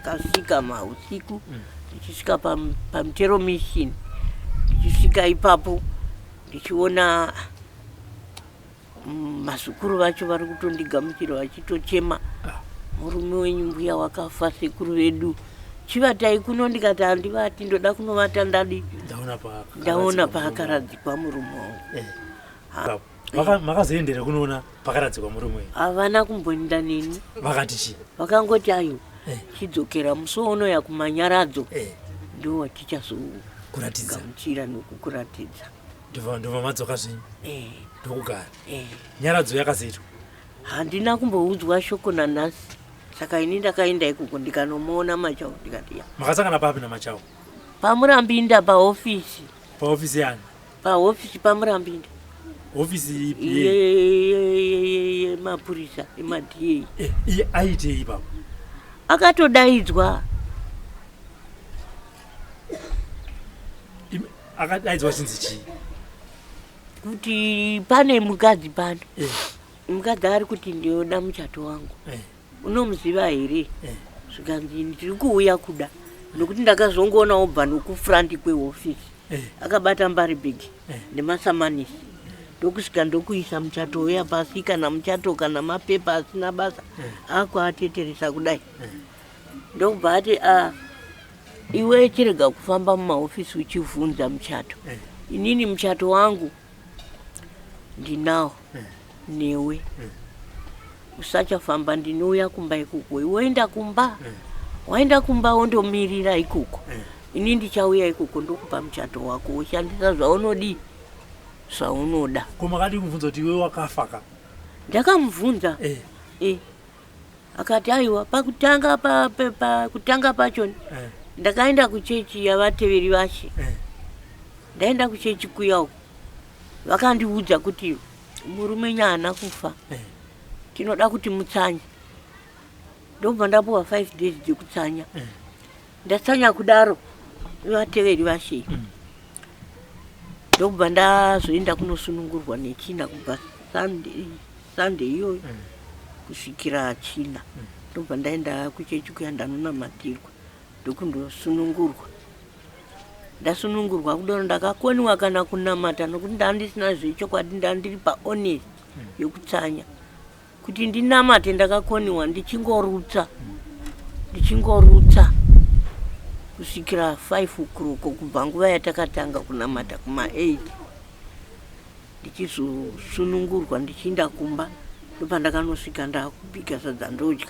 Ndakasvika mausiku ndichisvika paMutero Mission, ndichisvika ipapo ndichiona mazukuru vacho vari kutondigamuchira vachitochema, murume wenyu mbuya wakafa, sekuru vedu, chivatai kuno. Ndikati handivati, ndoda kunovata ndadi ndaona paakaradzikwa murume wangu. Makazoendera kunoona pakaradzikwa murume wenyu? Havana kumboenda neni. Vakati chii? Vakangoti ayo, chidzokera musi unoya kumanyaradzo, ndo watichazogamuchira nokukuratidza. Ndobva madzoka zvenyu ndokugara. Nyaradzo yakazoitwa? Handina kumboudzwa shoko nanhasi. Saka ini ndakaenda ikoko ndikanomuona Machau, ndikati ya. Makasangana papi naMachau? PaMurambinda, pahofisi. Pahofisi yani? Pahofisi paMurambinda. Hofisi ipi? Yemapurisa, emaDA. Iye aitei ipapo? Akatodaidzwa. Akadaidzwa chinzi chii? Kuti pane mukadzi pano, mukadzi ari kuti ndinoda muchato wangu, unomuziva here? Zvikanzi ndiri kuuya kuda, nokuti ndakazongoona obva nokufront kwehofisi akabata mbaribhegi nemasamanisi, ndokusvika ndokuisa muchato uya pasi, kana muchato kana mapepa asina basa, akuateteresa kudai. Ndokubva ati, a iwe chirega kufamba mumahofisi uchivhunza muchato, inini muchato wangu ndinawo newe, usachafamba, ndinouya kumba ikoko, iwe kumba, waenda kumba wondomirira ikoko, ini ndichauya ikoko ndokupa muchato wako, woshandisa zvaunodi, zvaunoda. Ko makadi kumubvunza kuti iwe wakafa ka? Ndakamubvunza. Akati aiwa, pakutanga pakutanga pachoni ndakaenda kuchechi yavateveri vashe. Ndaenda kuchechi kuya uko, vakandiudza kuti murume nyaana kufa, tinoda kuti mutsanye. Ndobva ndapuwa 5 days dzekutsanya. Ndatsanya kudaro vateveri vashe, ndokubva ndazoenda kunosunungurwa neChina, kubva Sunday iyoyo kusvikira China. Ndobva ndaenda kuchechi kuya, ndanonamatirwa, ndokundosunungurwa. Ndasunungurwa kudaro, ndakakoniwa kana kunamata nokuti ndandisina zvechokwadi, ndandiri pahonest yokutsanya. Kuti ndinamate ndakakoniwa, ndichingorutsa, ndichingorutsa kusvikira 5 o'clock, kubva nguva yatakatanga kunamata kuma8. Ndichizosunungurwa ndichiinda kumba, ndopandakanosvika ndakubika sadza ndodya.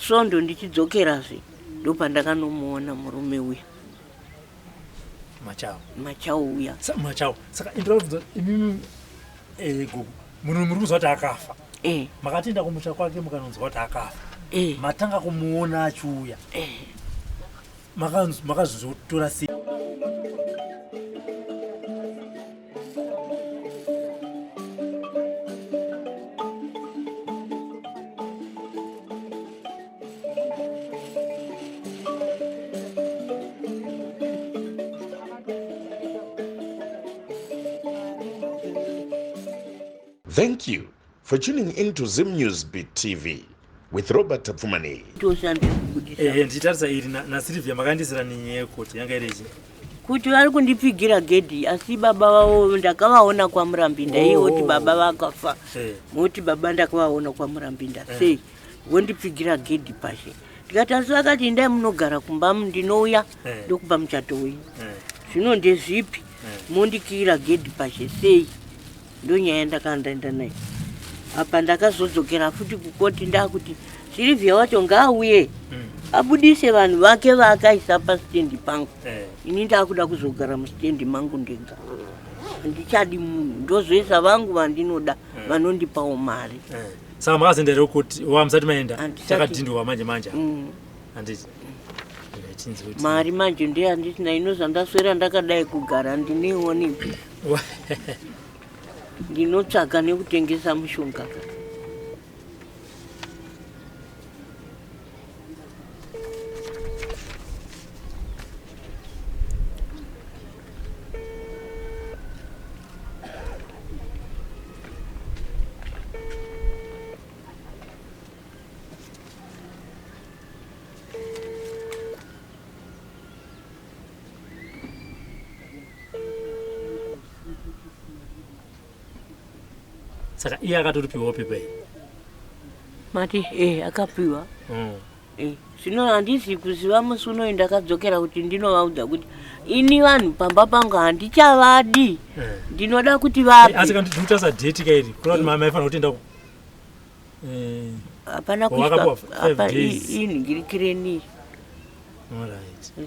Svondo ndichidzokerazve, ndopandakanomuona murume uya. Machao? Machao uya. Machao. Saka indira imimi, gogo, munhu muri kuzwa kuti akafa, makatienda kumusha kwake mukanonzwa kuti akafa, matanga kumuona achiuya, makazotora sei? Thank you for tuning in to Zim News Beat TV with Robert Tapfumani. Toshandiri. Ehe, ndichitarisa iri naSilvia makandisira nenyaya yekoti yanga iri ichi. Kuti vari kundipfigira gedhi, asi baba vavo ndakavaona kwaMurambinda. Iye woti baba vakafa. Moti baba ndakavaona kwaMurambinda, sei wondipfigira gedhi pashe? Ndikati asi vakati indai munogara kumba, ndinouya ndokupa muchato wenyu. Zvino ndezvipi? Mondikiyira gedhi pashe sei? Ndonyaya yandakandaenda nayo apa. Ndakazodzokera futi kukoti, ndakuti Silivia wacho ngaauye abudise vanhu vake vaakaisa pasitendi pangu. Ini ndakuda kuzogara musitendi mangu ndega, handichadi munhu, ndozoisa vangu vandinoda vanondipawo mari. Saka makazoenda here kukoti wa musati maenda? Handisati. Chakadhindwa manje manje, handiti? Chinzi kuti Mari manje ndeyandisina, ino zvandaswera ndakadai kugara ndinoionipi? Ndinotsvaga nekutengesa mushonga ka. Saka iye akatoripiwawo pepa iri? Mati eh, akapiwa. Eh, zvino handisi kuziva musi unoyu ndakadzokera kuti ndinovaudza kuti ini vanhu pamba pangu handichavadi. Ndinoda kuti vabve. Asi kana ndikutarisa date ka iri, kureva kuti maifanira kutoenda eh, hapana kuiswa apa inhingirikireni.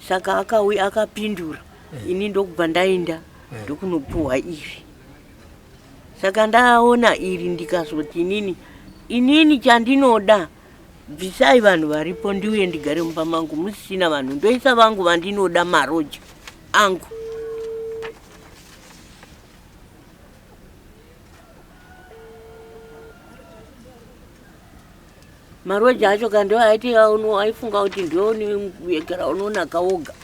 Saka akauya akapindura ini ndokubva ndaenda ndokunopuhwa iri. Saka ndaona iri ndikazoti inini inini chandinoda bvisai vanhu varipo ndiuye ndigare mumba mangu musisina vanhu, ndoisa vangu vandinoda maroja angu. Maroja acho ka ndo aiti aifunga kuti ndionekera unonaka woga,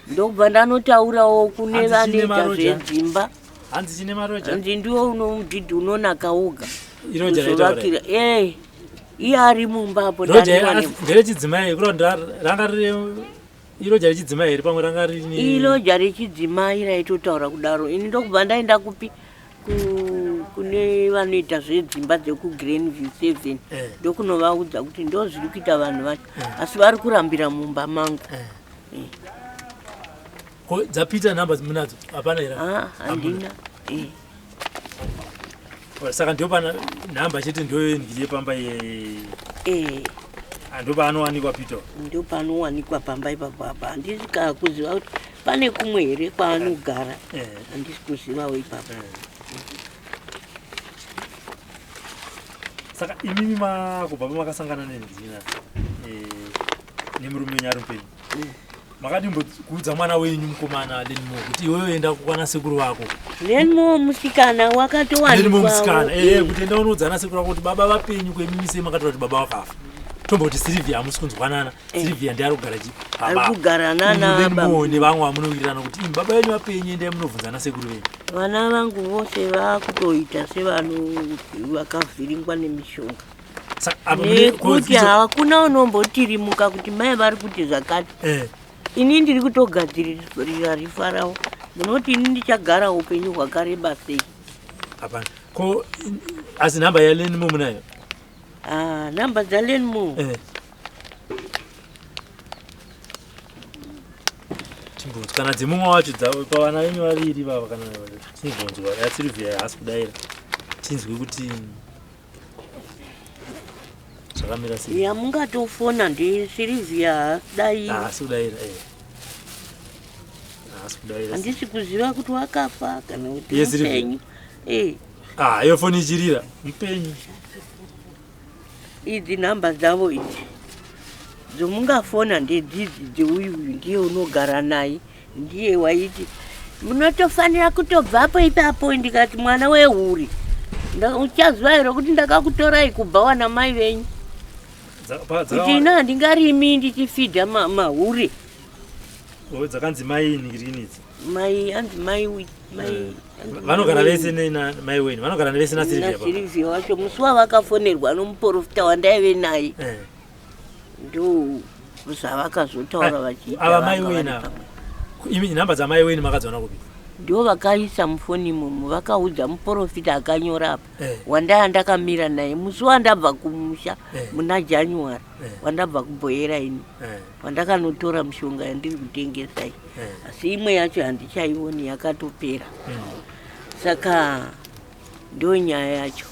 ndokubva ndanotaurawo kune vanoita zvedzimba. Hanzi chine maroja, hanzi ndiwo unomudhidhi unonaka woga. Uzovakira eh, iye ari mumba apo. Nderechidzimai kureva ranga riri iroja rechidzimai here? Pamwe ranga rini iroja rechidzimai raitotaura kudaro. Ini ndokubva ndaenda kupi, kune vanoita zvedzimba dzekuGreenview 7, ndokunovaudza kuti ndo zviri kuita vanhu vacho, asi vari kurambira mumba mangu. Ko dzaPeter nhamba munadzo? Hapana here? Handina. Saka ndio pana nhamba chete ndoyendye pamba ye ndo paanowanikwa Peter? Ndo paanowanikwa pamba ipapo apa. Handisi ka kuziva kuti pane kumwe here kwaanogara, handisi kuzivawo ipapo. Saka imimi makubva pamakasangana nenzina nemurume wenyu ari mupenyu, makadi kuudza mwana wenyu mukomana Lenmo kuti iwewe enda kukwana sekuru vako? Lenmo musikana. Wakatowanikwa musikana, kuti enda unoudza ana sekuru vako kuti baba vapenyu. Kwemimi sei makatora kuti baba vakafa? Tomboti Silvia hamusi kunzwanana, Silvia ndiye ari kugara chi ari kugara nana. Lenmo nevamwe vamunowirirana kuti imi baba venyu vapenyu, endai munobvunza ana sekuru venyu. Vana vangu vose vakutoita sevanhu vakavhiringwa nemishonga, nekuti hakuna unombotirimuka kuti mai vari kuti zvakati. Ini ndiri kutogadzirira rifa ravo. Munoti ini ndichagara upenyu hwakareba sei? Hapana. Ko asi nhamba yaLenmo munayo? Ah, nhamba dzaLenmo. Timbonzwa kana dzemumwe wacho pavana venyu vaviri vava, kana timbonzwa yaSilvia, haasi kudaira, tinzwe kuti zvakamira sei. Yamungatofona ndiSilvia dai. Haasi kudaira, haasi kudaira. Handisi kuziva kuti wakafa kana kuti mupenyu. Ah, iyo foni ichirira, mupenyu. Idzi nhamba dzavo idzi dzomungafona ndedzidzi dzeuyu. Uyu ndiye unogara naye, ndiye waiti munotofanira kutobvapo ipapo. Ndikati mwana wehuri, uchaziva here kuti ndakakutorai kubva wana mai venyu, kuti ina handingarimi ndichifidha mahure. Dzakanzi mai ngirini idzi? Mai, anzi mai mai. Vanogara vese mai weni, vanogara vese naSilvia? NaSilvia wacho. Musi wavakafonerwa nomuprofita wandaive naye, ndo zvavakazotaura vachiita. Ava mai weni ava, imi nhamba dzamai weni makadziona kupi? Ndo vakaisa mufoni imomo, vakaudza muprofita akanyora apa, wandaya ndakamira naye musi wandabva kumusha muna January, wandabva kuBhoyera ini, wandakanotora mishonga yandiri kutengesa iyi. Asi imwe yacho handichaioni, yakatopera. Saka ndo nyaya yacho.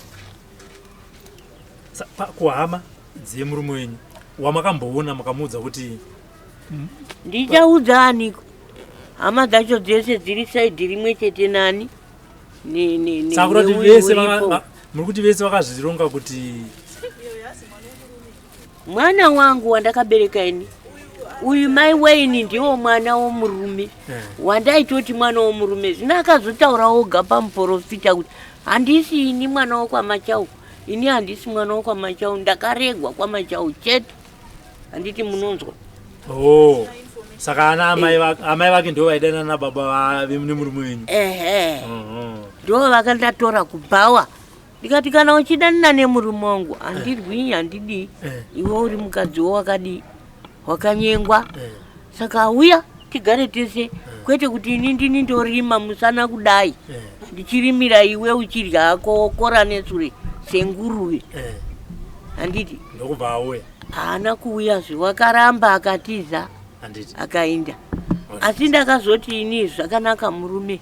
Kuhama dzemurume wenyu wamakamboona makamuudza kuti? Ndichaudza aniko? Hama dzacho dzese dziri side rimwe chete nani. Saka kuti vese muri kuti vese vakazvironga kuti Mwana wangu wandakabereka ini uyu, mai Waini, ndiwo mwana womurume wandaitoti mwana womurume. Zvino akazotaura oga pamuprofita kuti handisi ini mwana wokwaMachau, ini handisi mwana wokwaMachau, ndakaregwa kwaMachau chete. Handiti munonzwa? Oh. Saka ana amai amai vake ndo vaidana nababa nemurume wenyu? Ehe, ndo vakandatora kubhawa. Ndikati kana uchidanana nemurume wangu handirwinyi, handidii. Iwe uri mukadziwo wakadii, wakanyengwa. Saka uya. Tigare tese, kwete kuti ini ndini ndorima musana kudai, ndichirimira iwe uchidya hako wokora nesure senguruve. Handiti? Ndokubva auya? Haana kuuyazve, wakaramba akatiza. Handiti. Akaenda. Asi ndakazoti ini zvakanaka murume,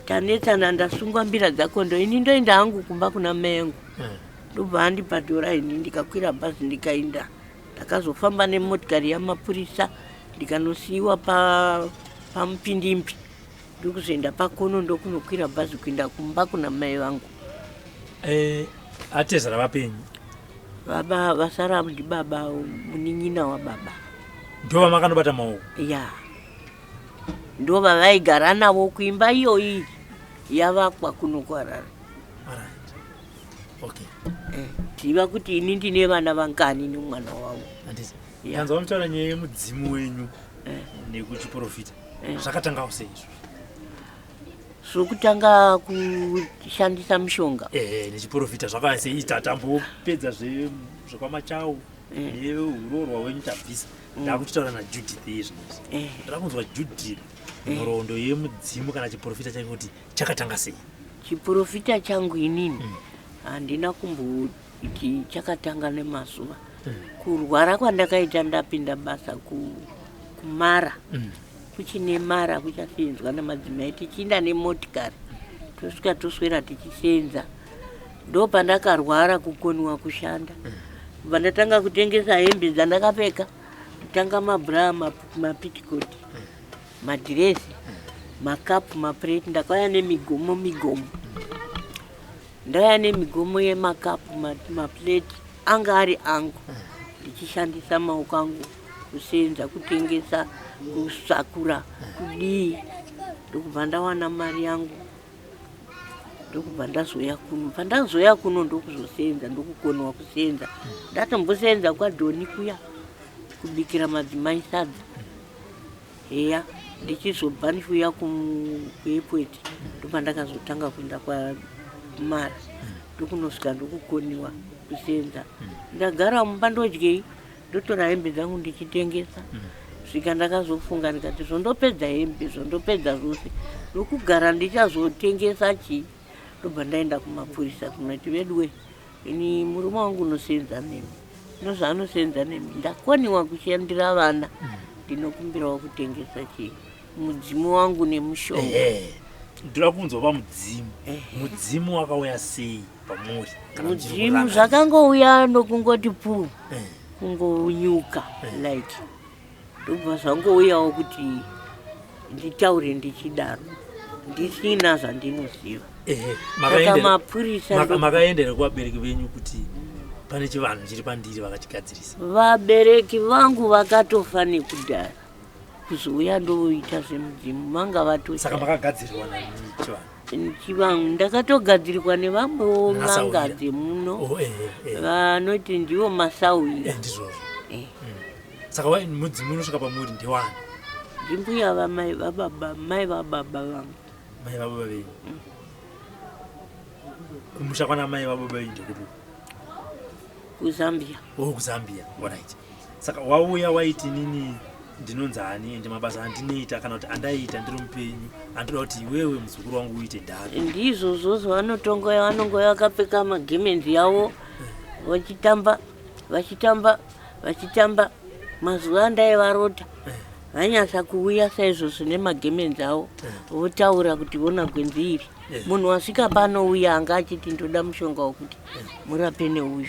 tanetsana, ndasungwa mbira dzakondo, ini ndoenda hangu kumba kuna mai angu. Ndobva andibhadhora, ini ndikakwira bhazi ndikaenda. Ndakazofamba nemotikari yamapurisa, ndikanosiyiwa paMupindimbi, ndokuzoenda pakono, ndokunokwira bhazi kuenda kumba kuna mai vangu. Atezvara vapenyu? Baba vasara ndibaba, munin'ina wababa. Ndo vamakanobata maoko? Ya, ndo vavaigara navo kuimba iyoyi yavakwa kuno kuHarare. Alright. Okay. Ziva kuti ini ndine vana vangani nemwana wavo. Handiti. Ya. Ndanzwa muchitaura nyaya yemudzimu wenyu nekuchiprofita. Zvakatangawo sei izvo? Zvokutanga kushandisa mishonga? Ehe, nechiprofita zvakauya sei? Tatambopedza zvekwaMachau neurorwa wenyu tabvisa, ndakuchitaura naJudith iye zvinozvi. Ndoda kunzwa Judith, nhoroondo yemudzimu kana chiprofita chake kuti chakatanga sei. Chiprofita changu inini handina kumboti chakatanga nemazuva. Kurwara kwandakaita ndapinda basa kumara, kuchine mara kuchasenzwa namadzimai, tichiinda nemotikari, tosvika toswera tichisenza, ndo pandakarwara kukoniwa kushanda. Kubva ndatanga kutengesa hembe dzandakapfeka, kutanga mabra, mapitikoti, madhiresi, makapu, mapureti. Ndakauya nemigomo migomo, ndauya nemigomo yemakapu, mapureti anga ari angu, ndichishandisa maoko angu kusenza, kutengesa, kusakura, kudii, ndokubva ndawana mari yangu, ndokubva ndazoya kuno. Pandazoya kuno ndokuzosenza, ndokukoniwa kusenza. Ndatombosenza kwaDhoni kuya kubikira madzimai sadza. Heya, ndichizobva ndichiuya kuairport, ndopandakazotanga kuenda kwamara, ndokunosvika ndokukoniwa kusenza. Ndagara mumba ndodyei? Ndotora hembe dzangu ndichitengesa. Svika ndakazofunga ndikati zvondopedza hembe, zvondopedza zvose, nokugara ndichazotengesa chii? Ndobva ndaenda kumapurisa kunoti, veduwe, ini murume wangu unosenza nemi, nozvaanosenza nemi, ndakoniwa kushandira vana, ndinokumbirawo kutengesa chii, mudzimu wangu nemushonga. Ehe, ndoda kunzwa pamudzimu. Mudzimu wakauya sei pamuri kana muchiri Mudzimu kurangarira? Zvakangouya nokungoti pu, kungonyuka like, ndobva zvangouyawo kuti nditaure ndichidaro ndisina zvandinoziva. Ehe. Saka mapurisa Makaendera kuvabereki venyu kuti pane chivanhu chiri pandiri, vakachigadzirisa? Vabereki vangu vakatofa nekudhara. Kuzouya ndoita zvemudzimu vanga Saka vatosha. Makagadzirirwa nani chivanhu? Chivanhu ndakatogadzirirwa nevamwewo Nasawira. n'anga dzemuno Oh, ehe, ehe. vanoti ndivo masawira. Ndizvozvo. Saka mudzimu unosvika pamuri ndewani? Ndimbuya vamai vababa, mai vababa vangu. Mai vababa venyu. Kumusha kwana mai vababa venyu ndekupi? KuZambia. Oh, kuZambia, alright. Saka wauya waiti, nini ndinonzi ani, ende mabasa andinoita kana kuti andaiita ndiri mupenyu andoda kuti iwewe muzukuru wangu uite ndari? Ndizvo zvozvo, vanotongoya, vanongoya vakapfeka magemenzi yavo, vachitamba, vachitamba, vachitamba. Mazuva andaivarota vanyatsa kuuya saizvozvo nemagemenzi avo, votaura kuti vona gwenzi iri. Munhu wasvika pano uya anga achiti ndoda mushonga wokuti murape neuyu,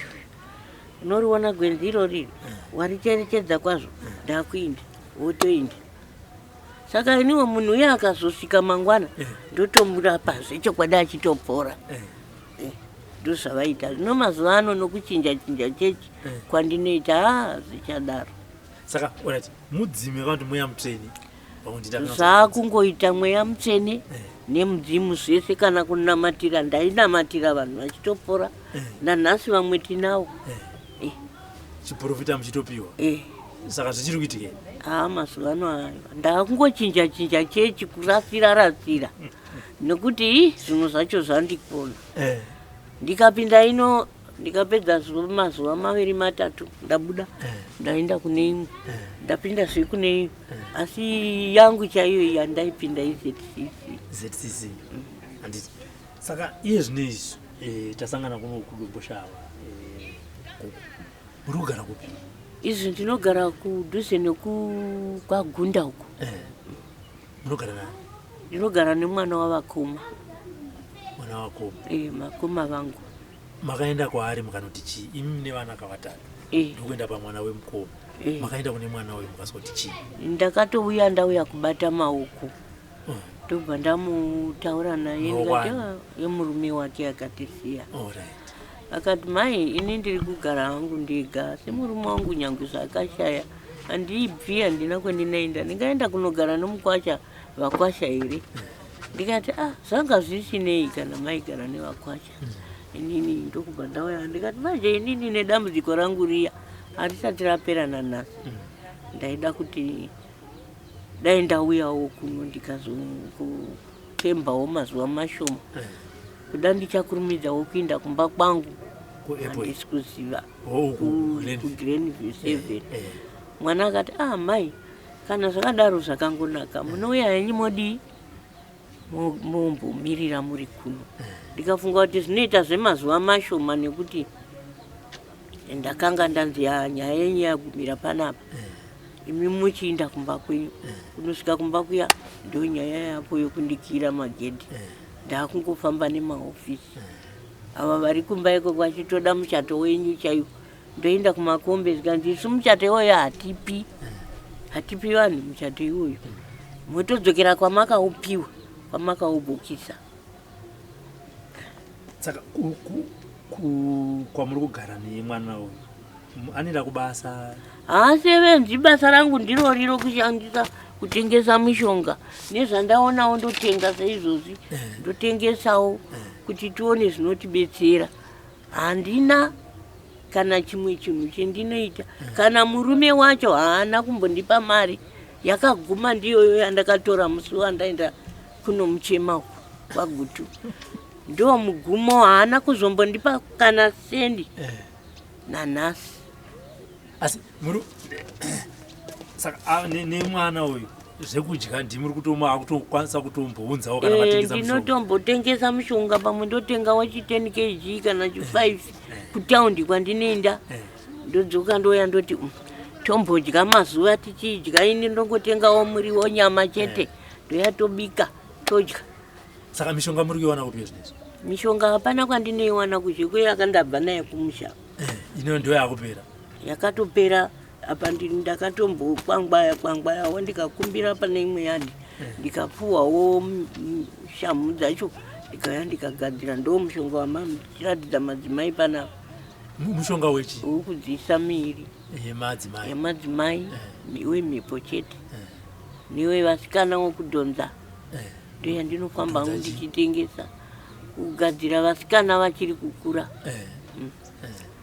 unoriona gwenzi irori, waricherechedza kwazvo, ndakuinda, wotoinda. Saka iniwo munhu uye akazosvika mangwana ndotomurapa zvechokwadi, achitopora. Ndozvavaita. Zvino mazuva ano nokuchinja chinja chechi kwandinoita, ha, zvichadaro. Saka alright, mudzimu kana kuti mweya mutsvene vaundida? Zvaakungoita mweya mutsvene nemudzimu zvese. Kana kunamatira, ndainamatira vanhu vachitopora. Nanhasi vamwe tinawo. Chiprofita muchitopiwa? Saka zvichiri kuitika here? Haa, mazuva ano ayo ndaakungochinja chinja chechi, kurasira rasira, nekuti ii zvinhu zvacho zvandikona. Ndikapinda ino. Ndikapedza mazuva maviri matatu ndabuda, ndaenda kune imwe, ndapinda zve kune imwe, asi yangu chaiyo yandaipinda iZCC. ZCC, handiti? Saka iye zvino izvi tasangana kuno kuDomboshava. Muri kugara kupi? Izvi ndinogara kudhuze nekukwagunda uko. Munogara nani? Ndinogara nemwana wavakoma. Mwana wakoma? Makoma vangu. Makaenda kwaari mukanoti chii, imi mune vana kavatatu? Ndokuenda pamwana wemukoma. Makaenda kune mwana uyu mukazoti chii? Ndakatouya, ndauya kubata maoko, ndobva ndamutaura naye. Maoko ndikati ani? "Ah, yemurume wake akatisiya." Alright. Akati, "Mai, ini ndiri kugara hangu ndega, asi murume wangu nyange zvaakashaya handibvi, handina kwendinoenda. Ndingaenda kunogara nomukwasha, vakwasha here?" Ndikati, "Ah, zvanga zvisinei kana maigara nevakwasha." Inini ndokubva ndauya, ndikati, "Manje inini nedambudziko rangu riya harisati rapera nanhasi, ndaida kuti dai ndauyawo kuno ndikazokembawo mazuva mashoma, kuda ndichakurumidzawo kuinda kumba kwangu." KuAirport? Handisi kuziva. Oh, ku Glenview. KuGlenview 7. Mwana akati, "Ah, mai, kana zvakadaro zvakangonaka, munouya henyu, modii, mombomirira muri kuno." Ndikafunga kuti zvinoita zvemazuva mashoma, nekuti ndakanga ndanzi, "Ya, nyaya yenyu yagumira panapa, imi muchiinda kumba kwenyu." Kunosvika kumba kuya, ndo nyaya yapo yokundikira magedhi. Ndaakungofamba nemahofisi, ava vari kumba iko vachitoda muchato wenyu chaiwo. Ndoenda kumakombe, zvikanzi, "Isu muchato iwoyo hatipi, hatipi vanhu muchato iwoyo, motodzokera kwamakaupiwa, kwamakaubhukisa." Saka kwamuri kugara nemwana uyu, anoenda kubasa? Haasevenzi. Basa rangu ndirori rokushandisa kutengesa mishonga nezvandaonawo, ndotenga seizvozvi, ndotengesawo kuti tione zvinotibetsera. Handina kana chimwe chinhu chendinoita. Kana murume wacho haana kumbondipa mari yakaguma, ndiyoyo yandakatora musi wandaenda kunomuchema uku kwaGutu, ndo mugumo. Haana kuzombondipa kana sendi nanhasi. Asi muri saka nemwana uyu zvekudya ndimuri kutoma, akutokwanisa kutombounzawo kana matengesa mushonga? Ndinotombotengesa mushonga, pamwe ndotenga wachi 10 kg kana chi 5 kutaundi kwandinoenda. Ndodzoka, ndoya, ndoti, tombodya mazuva tichidya." Ini ndongotengawo muriwo, nyama chete, ndoya tobika, todya. Saka mishonga muri kuiwana kupi zvinezvi? Mishonga hapana kwandinoiwana kuzviko, yakandabva naye kumusha. Ino ndo yakupera? Yakatopera. Apa ndakatombokwangwaya kwangwayawo, ndikakumbira pane imwe yadhi, ndikapuwawo shamhu dzacho, ndikauya ndikagadzira. Ndo mushonga wamachiratidza madzimai panapa. Mushonga wechi? Wekudziisa miiri. Yemadzimai? Yemadzimai, wemhepo chete, newevasikana wokudhonza. Ndo yandinofamba hangu Kudhonza chii? ndichitengesa, kugadzira vasikana vachiri kukura.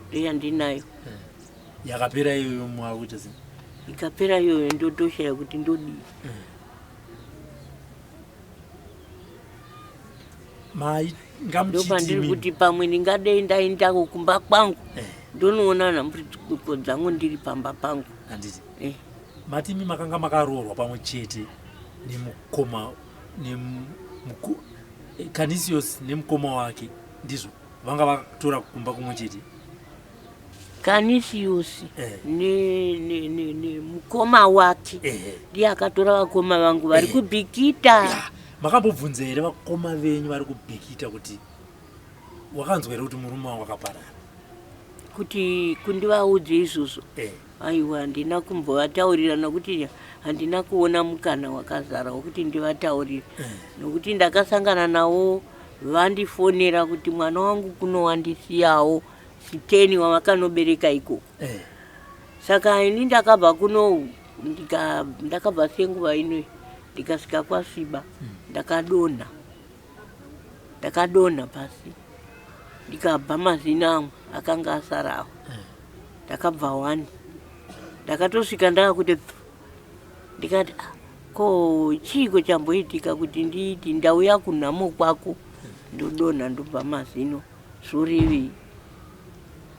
Ndo yandinayo. Yakapera iyoyo mwakuita sei? Ikapera iyoyo ndotoshaya kuti ndodii. Mai ngamuchiti Ndopandiri imimi. kuti pamwe ndingadei ndaendako kumba kwangu, ndonoona nhamburiko dzangu ndiri pamba pangu. Handiti? Eh. Mati imi makanga makaroorwa pamwe chete nemukoma Canisius nemukoma wake, ndizvo? Vanga vatora kumba kumwe chete? Canisius nemukoma wake ndiye akatora vakoma vangu vari kuBhikita. Makambobvunza here vakoma venyu vari kuBhikita kuti wakanzwa here kuti murume wangu akaparara? Kuti kundivaudze izvozvo? Aiwa, handina kumbovataurira, nokuti handina kuona mukana wakazara wekuti ndivataurire, nokuti ndakasangana navo vandifonera kuti mwana wangu kuno wandisiyawo siteni wavakanobereka ikoko. Saka ini ndakabva kuno, ndakabva senguva ino, ndikasvika kwasviba, ndakadonha, ndakadonha pasi, ndikabva mazino amwe akanga asara awo. Ndakabva one, ndakatosvika ndaakuti pfu. Ndikati, "Ah, ko chiiko chamboitika kuti ndiiti ndauya kunhamo kwako, ndodonha, ndobva mazino, zvorevei?"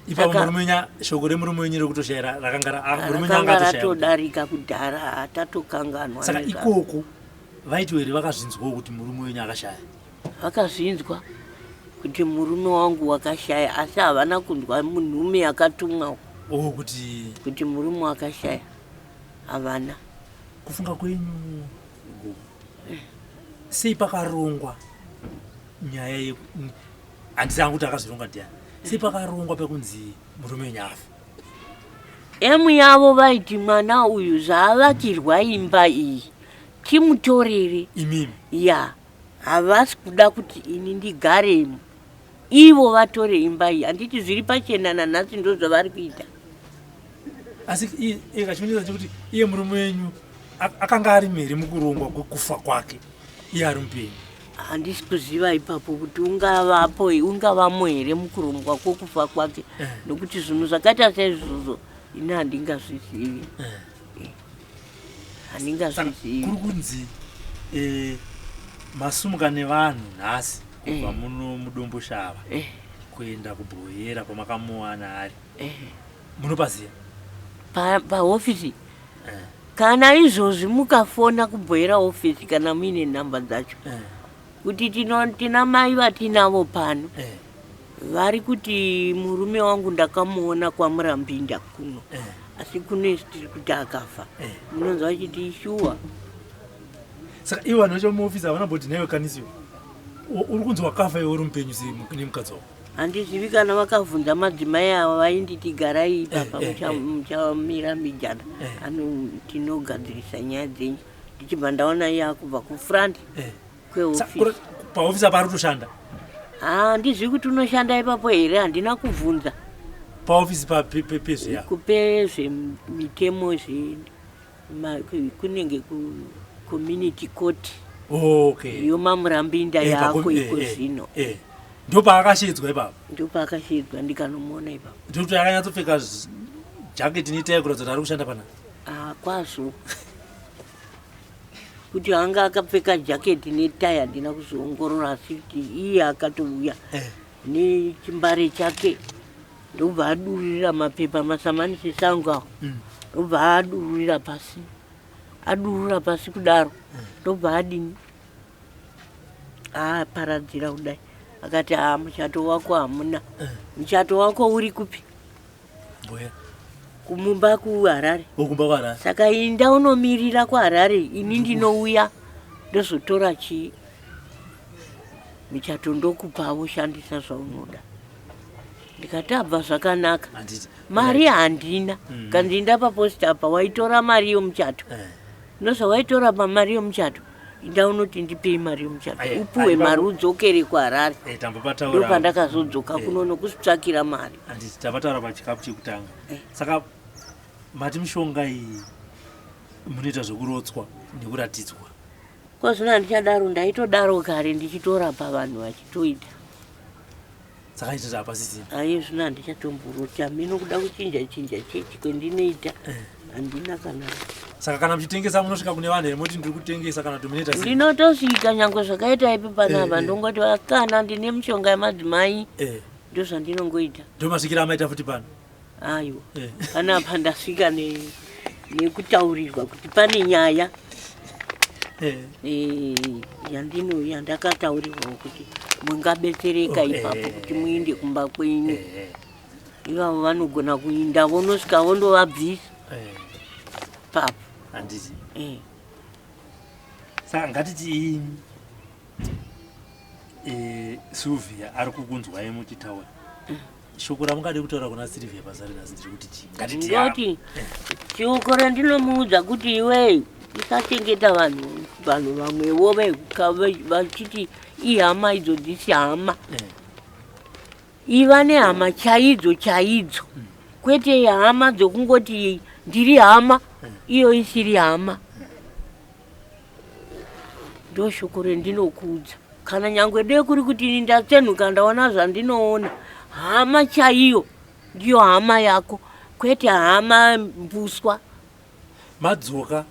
Ipapo murume wenyu, shoko remurume wenyu rekutoshaya rakanga murume wenyu anga Rakanga atoshaya. Ratodarika kudhara, tatokanganwa. Saka Nezvazvo. ikoko vaiti here vakazvinzwawo kuti murume wenyu akashaya? Vakazvinzwa kuti murume wangu wakashaya, asi havana kunzwa munhume yakatumwa O kuti kuti murume wakashaya, havana. Kufunga kwenyu gogo, sei pakarongwa nyaya ye, handisi hangu kuti akazvironga ndiani, sei pakarongwa pekunzi murume wenyu afa? Emu yavo vaiti mwana uyu zvaavakirwa imba iyi, timutorere. Imimi? Ya, havasi kuda kuti ini ndigaremo, ivo vatore imba iyi. Handiti zviri pachena nanhasi ndo zvavari kuita? Asi kachionesa chekuti iye murume wenyu akanga ari here mukurongwa kwekufa kwake iye ari mupenyu? Handisi kuziva ipapo kuti ungavapo, ungavamo here mukurongwa kwokufa kwake, nokuti zvinhu zvakaita saizvozvo ini handingazvizivi. Saka Handingazvizivi. Kuri kunzi masumuka nevanhu nhasi kubva muno muDomboshava kuenda kuBhoyera kwamakamuwana ari, munopaziva? Pahofisi kana izvozvi mukafona kuBhoyera ofisi, kana muine nhamba dzacho, kuti tina mai vatinavo pano vari kuti murume wangu ndakamuona kwaMurambinda kuno, asi kuno isu tiri kuti akafa, munonzwa vachiti shuwa. Saka ivo vanhu vacho muofisi havana mboti naiwe kanisiwo uri kunzi wakafa iwe uri mupenyu sei nemukadzi wako? Handizivi kana vakavhunza madzimai ava vainditi garai ipapa, muchamira mijana, ano tinogadzirisa nyaya dzenyu. Ndichibva ndaona iye akubva kufront kweofisi. Paofisi apa ari kutoshanda? Handizivi kuti unoshanda ipapo here, handina kuvhunza. Paofisi pezveya? Kupe zvemitemo kunenge kucommunity court. YomaMurambinda yako iko zvino. Ndopaakashedzwa ipapo? Ndopaakashedzwa, ndikanomuona ipapo. Ndokuti akanyatsopfeka jaketi netai kuratidza kuti ari kushanda panapa? Ah, kwazvo. Kuti anga akapfeka jaketi netai handina kuzoongorora, asi kuti iye akatouya nechimbare chake, ndobva adururira mapepa masamanisi sangu awo, ndobva adururira pasi. Adurura pasi kudaro, ndobva adini, aparadzira kudai, akati, "Ha, muchato wako hamuna. Muchato wako uri kupi?" Mbuya. Kumumba kuHarare. Okumba kwaHarare. Saka inda unomirira kuHarare, ini ndinouya ndozotora chii, michato, ndokupa woshandisa zvaunoda. Ndikati, "Abva zvakanaka." Handiti. Mari handina. Kanzi, paposta apa waitora mari yomuchato, nozvawaitora pamari yomuchato, inda unoti ndipei mari yomuchato, upuwe mari udzokere kuHarare. Tambopataura. Ndopandakazodzoka kuno nokuzvitsvakira mari. Handiti tapataura pachikapu chekutanga. Saka mati mishonga iyi munoita zvekurotswa nekuratidzwa? Kwazvino handichadaro, ndaitodaro kare ndichitorapa vanhu vachitoita. Saka izvozvo hapasisina? Aye, zvino handichatomborota mino, kuda kuchinja chinja chechi kwendinoita, handina kana. Saka kana muchitengesa munosvika kune vanhu here moti ndiri kutengesa, kana kuti munoita sei? Ndinotosvika nyange zvakaita ipi panapa, ndongoti, "Vasikana, ndine mishonga yemadzimai." Ndozvandinongoita. Ndomasvikira amaita futi pano? Aiwa, panapa ndasvika nekutaurirwa kuti pane nyaya yandino yandakataurirwawo kuti mungabetsereka ipapo kuti muinde kumba kwenyu. Ivavo vanogona kuinda vonosvika vondovabvisa papo. Handiti. Saka ngatiti Sylvia ari kukunzwai muchitaura, shoko ramungade kutaura kuna Sylvia pasari nhasi ndiri kuti chii? Ngatiti Ndoti shoko randinomuudza kuti iwei usachengeta vanhu, vanhu vamwewo vachiti ihama, idzo dzisi hama. Iva nehama chaidzo chaidzo, kwete hama dzokungoti ndiri hama iyo isiri hama. Ndo shoko rendinokuudza. Kana nyangwe dei kuri kuti ini ndatsenuka ndaona zvandinoona, hama chaiyo ndiyo hama yako, kwete hama mbuswa. Madzoka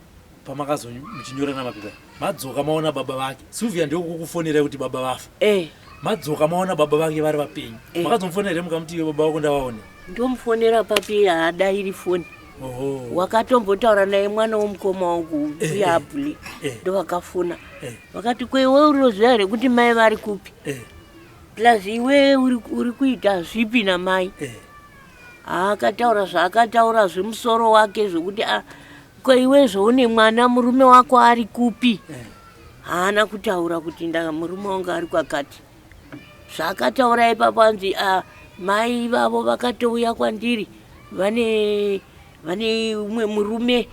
pamakazo muchinyorana mapepa, madzoka maona baba vake Sylvia, ndiokukufonerai kuti baba vafa? Eh. Madzoka maona baba vake vari vapenyu. Eh. Makazomufonera here mukamuti iwe baba vako ndavaone? Ndomufonera papi haadairi foni. Oho. Wakatombotaura naye mwana womukoma wangu Eh, uya eh. abhule. Eh. Ndovakafona. Eh. Vakati ko iwe unoziva here kuti mai vari kupi? Eh. Plus iwe uri kuita zvipi namai? Eh. Akataura zvaakataura zvemusoro wake zvokuti ko iwe zvoune mwana murume wako ari kupi? Eh. Haana kutaura kuti murume wangu ari kwakati. Zvaakataura ipapo anzi mai vavo vakatouya kwandiri vane umwe murume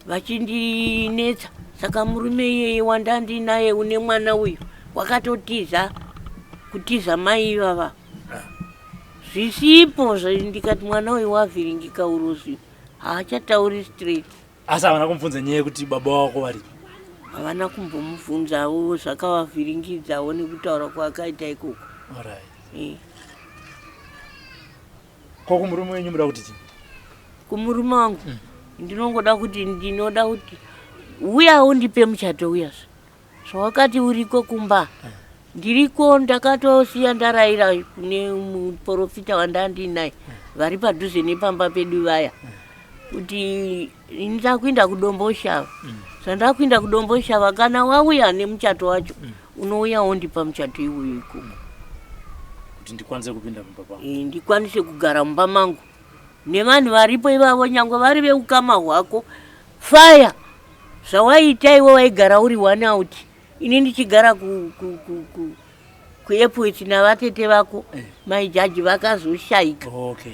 vachindinetsa. Saka murume iyeye wandandinaye une mwana uyu wakatotiza kutiza mai ivava. Zvisipo ndikati mwana uyu wavhiringika urozi haachatauri straight. Asi havana kumubvunza nyaya yekuti baba wako varipi? Havana kumbomubvunzawo, zvakavavhiringidzawo nekutaura kwaakaita ikoko. Alright. Eh. Ko kumurume wenyu muda kuti chii? Kumurume wangu ndinongoda kuti ndinoda kuti uya undipe muchato uyazve. Zvawakati uriko kumba. Ndiriko ndakatosiya ndaraira kune muprofita wandandinaye vari padhuze nepamba pedu vaya. Kuti ndakuinda kuDomboshava. Zvandakuinda kuDomboshava kana wauya nemuchato wacho unouya wondipa muchato iwoyo ikoko. Kuti ndikwanise kupinda mumba pangu. Ndikwanise kugara mumba mangu. Nevanhu varipo ivavo nyangwe vari veukama hwako. Faya zvawaita iwe waigara uri one out. Ini ndichigara kuairport navatete vako mai jaji vakazoshaika. Okay.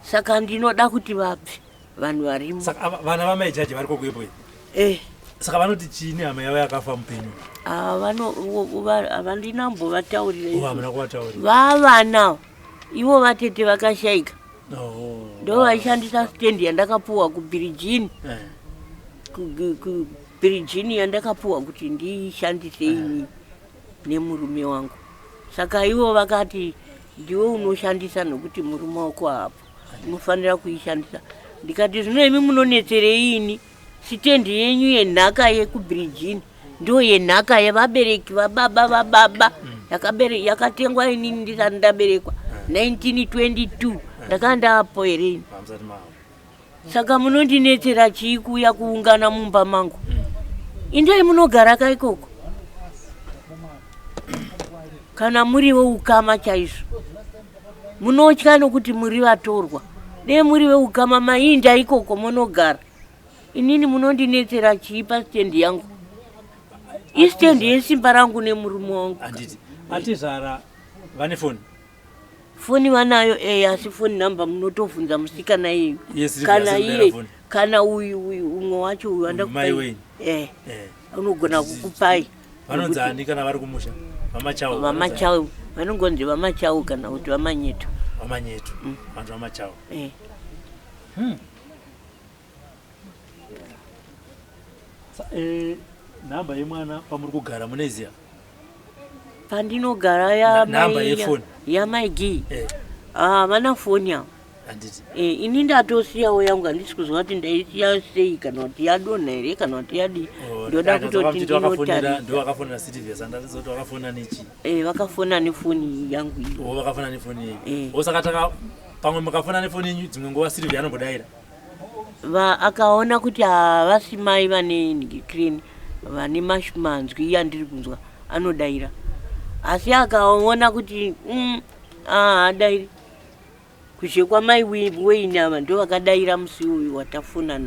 Saka ndinoda kuti vabve vanhu varimo. Saka vana vamai jaji vari kuairport? Eh. Saka vanoti chii nehama yavo yakafa mupenyu? Havandina kumbovataurira Oh, hamuna kuvataurira. Vavana ivo vatete vakashaika. Oh. Ndo vaishandisa stand yandakapuwa kuBhirijini. Eh. KuBhirijini yandakapuwa kuti ndiishandise ini nemurume wangu. Saka ivo vakati ndiwe unoshandisa nokuti murume wako haapo. Unofanira kuishandisa. Ndikati zvino imi munonetserei ini? Sitendi yenyu yenhaka yekuBhirijini ndo yenhaka yevabereki vababa vababa. Yakatengwa inini ndisati ndaberekwa 1922. Ndakanga ndaapo here ini? Hamusati mavo. Saka munondinetsera chii kuuya kuungana mumba mangu? Indai munogara ka ikoko. Kana muri veukama chaizvo. Munotya nokuti muri vatorwa. Dei muri veukama mainda ikoko munogara. Inini munondinetsera chii pasitendi yangu? Isitendi yesimba rangu nemurume wangu. Handiti. Atezvara vane foni? Foni vanayo asi foni namba munotovhunza musikana iyeyu. Yes, Silvia, Kana Silvia iye, foni. kana uyu umwe wacho uyu Mai andakupai. wenyu. Eh. Unogona kukupai. Vanonzi ani kana vari kumusha? VaMachau. VaMachau. Vanongonzi VaMachau kana kuti VaManyeto. VaManyeto. Vanhu VaMachau. Eh. Namba yemwana pamuri kugara munoiziva? Pandinogara Namba yefoni. yamai Gee. Eh. Vana foni ava. Handiti. Ini ndatosiyawo yangu handisi kuziva kuti ndaisiya sei kana kuti yadonha here kana kuti yadii. Oh, Ndoda ndakati kutoti vakamuti vakafonera, ndinotarisa. ndo vakafonera City Vesa, ndatiza kuti vakafona nechi. Vakafona nefoni yangu iyi. Oh, vakafona nefoni yenyu. Eh. Oh, saka pamwe mukafona nefoni yenyu dzimwe nguva Silvia anombodaira. Akaona kuti havasi mai vane crane vane manzwi yandiri kunzwa anodaira. Asi akaona kuti haadairi. Kuzhe kwamai Wayne ava ndo vakadaira musi uyu watafona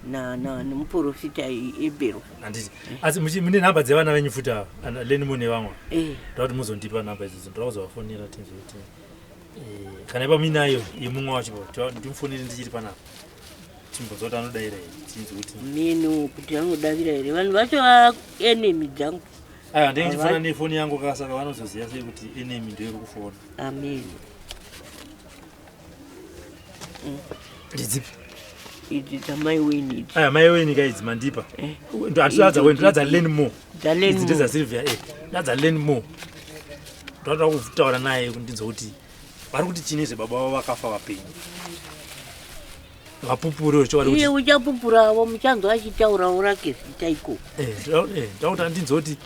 nemuprofita Ebero. Handiti. Asi mune nhamba dzevana venyu futi ava, ana Leni mune vamwe. Eh. Ndoda kuti muzondipa nhamba idzodzo, ndoda kuzovafonera tinzwe kuti, kana ipa muinayo yemumwe wacho, ndimufonere ndichiri panapa. Timbonzwa kuti anodaira here, tinzwe kuti Meno kuti anodavira here. Vanhu vacho enemy dzangu. Aiwa, ndinenge ndichifona nefoni yangu ka, saka vanozoziva sei kuti enemy ndiyo iri kufona. Amen. Ndidzipi? Idzi dzamai Wayne idzi. Aya, mai Wayne ka idzi mandipa. Eh. Ndo hatidza Wayne, ndodza Learn More. Dza Learn Idzi More. ndedza Silvia, ndodza Learn More. Ndoda kutaura naye kuti ndinzwe kuti vari kuti chii nezvebaba vavo vakafa vapenyu. Vapupure chokwadi kuti Iye uchapupurawo, muchanzwa achitaurawo rake zita ikoko. Ndoda kuti ndinzwe kuti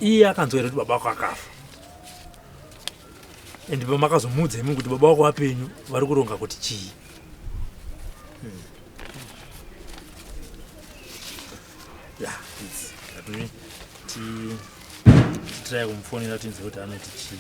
iye akanzwa here kuti baba vako akafa. And pamakazomuudza imi kuti baba wako vapenyu vari kuronga kuti chii? Ya, it's atumi ti try kumufonera tinzwe kuti anoti chii.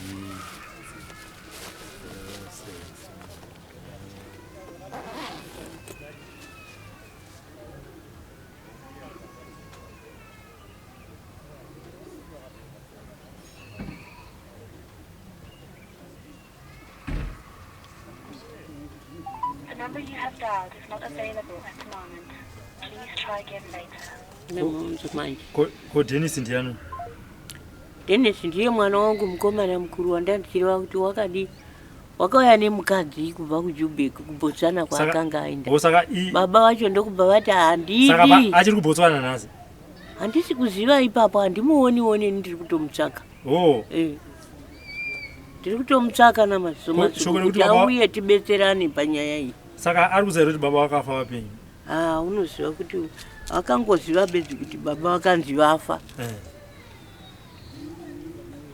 The number you have dialed is not available at the moment. Please try again later. Nemhunzo manje. Ko Dennis ndiani? Dennis ndiye mwana wangu mukomana mukuru wandandichireva kuti wakadii wakauya nemukadzi kubva kuJubek kuBotswana kwaakanga aenda. Saka i Baba vacho ndokubva vati handidi. Saka achiri kuBotswana nhasi? Handisi kuziva ipapo, handimuonioni ini ndiri kutomutsvaka. Oh. Eh. Ndiri kutomutsvaka namaziso matsvuku kuti auye tibetserane panyaya iyi. Saka ari kuziva kuti baba vakafa vapenyu? Ah, unoziva kuti akangoziva bedzi kuti baba vakanzi vafa. Eh.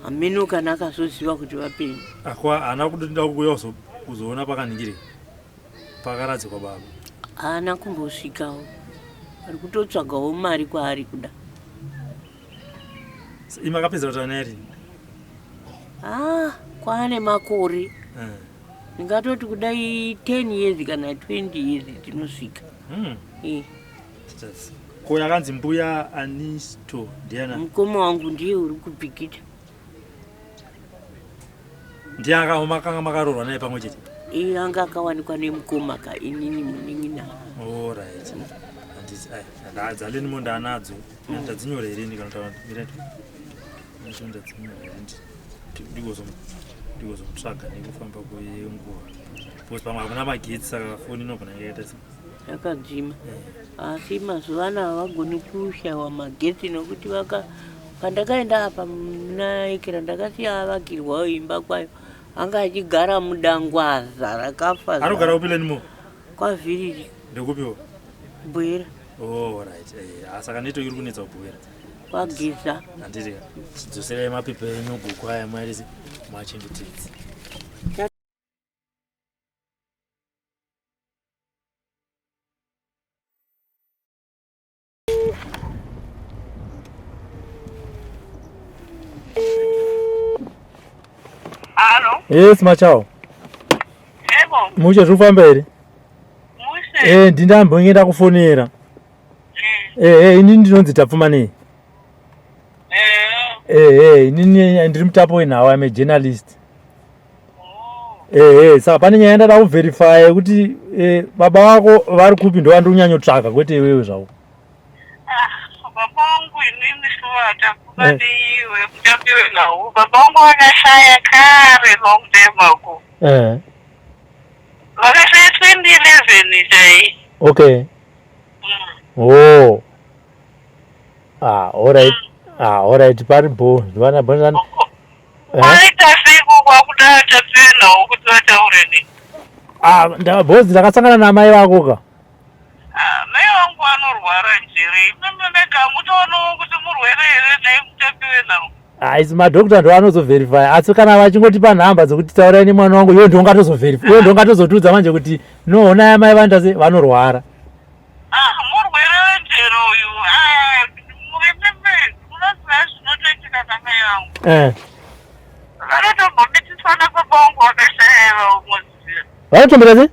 Hameno kana akazoziva kuti vapenyu. Akwa haana kuda kuuya kuzoona pakaningire pakaradzikwa baba. Haana kumbosvikawo. Ari kutotsvagawo mari kwaari kuda. Imi akapedza kutaura naye rini? Ah, kwaane makore. Eh. Ndingatoti kudai 10 years kana 20 years tinosvika. Eh. Ko yakanzi mbuya Anisto ndiana? Mukoma wangu ndiye uri kupikita. Ndiye makanga makaroorwa naye pamwe chete? Iye anga akawanikwa nemukoma ka inini munin'ina. All right. Handiti ai dzaleni mo ndanadzo. Ndadzinyora here ini kana taura mira tu. Ndadzinyora here ndigozomutsvaga nekufamba kwenguva. Because pamwe hakuna magetsi saka foni inogona yakaita se yakadzima. Asi mazuva ano havagoni kushaiwa magetsi nokuti vaka pandakaenda apa muna Ekera ndakasiya avakirwawo imba kwayo. Anga achigara mudangwaza rakafa. Anogara kupi Lenimo? Kwavhiriri. Ndekupiwo? Buhera. Oh, right. Eh, saka network iri kunetsa kuBuhera. Kwageza. Handiti ka. Chidzoserai mapepa enyu guku aya mairisi machengetedze. Alo. Yes, Machao. Yebo. Mushe zviri kufamba here? Mushe. Eh, ndindambonge ndakufonera. Eh, eh, inini ndinonzi Tapfumanei. Eh. Eh, eh, inini ndiri mutapo wenhau, I'm a journalist. Oh. Eh, eh, saka pane nyaya yandada kuverify yekuti eh, baba vako vari kupi ndovandiri kunyanyotsvaka kwete iwewe zvako. Ah, baba vangu inini shuwa Tapfumanei mutapi wenhau. Baba vangu vakashaya kare long time ago. Eh. Vakashaya 2011 chai. Okay. Oh. Ah, all right. Ah, all right, pari bho. Ndivana bho. Waita sei kwakuda Tapiwe nhau kuti vataure neni? Ah, bhozi ndakasangana namai vako ka. Ah, mai vangu vanorwara njere. Imimi mega hamutoonawo kuti murwere here nhai mutapiwe nhau? Ah, isi madhokota ndo anozoverify asi kana vachingotipa nhamba dzekuti taurai nemwana wangu iwe ndongatozoverify iwe ndongatozotiudza manje kuti no honai amai vanoita sei vanorwara. Ah, murwere wenjere uyu. Ah, imimi munoziva zvinotoitika namai vangu. Eh. Vanotombomitiswa nababa vangu vakashaya ivavo muziva. Vanotomboita sei?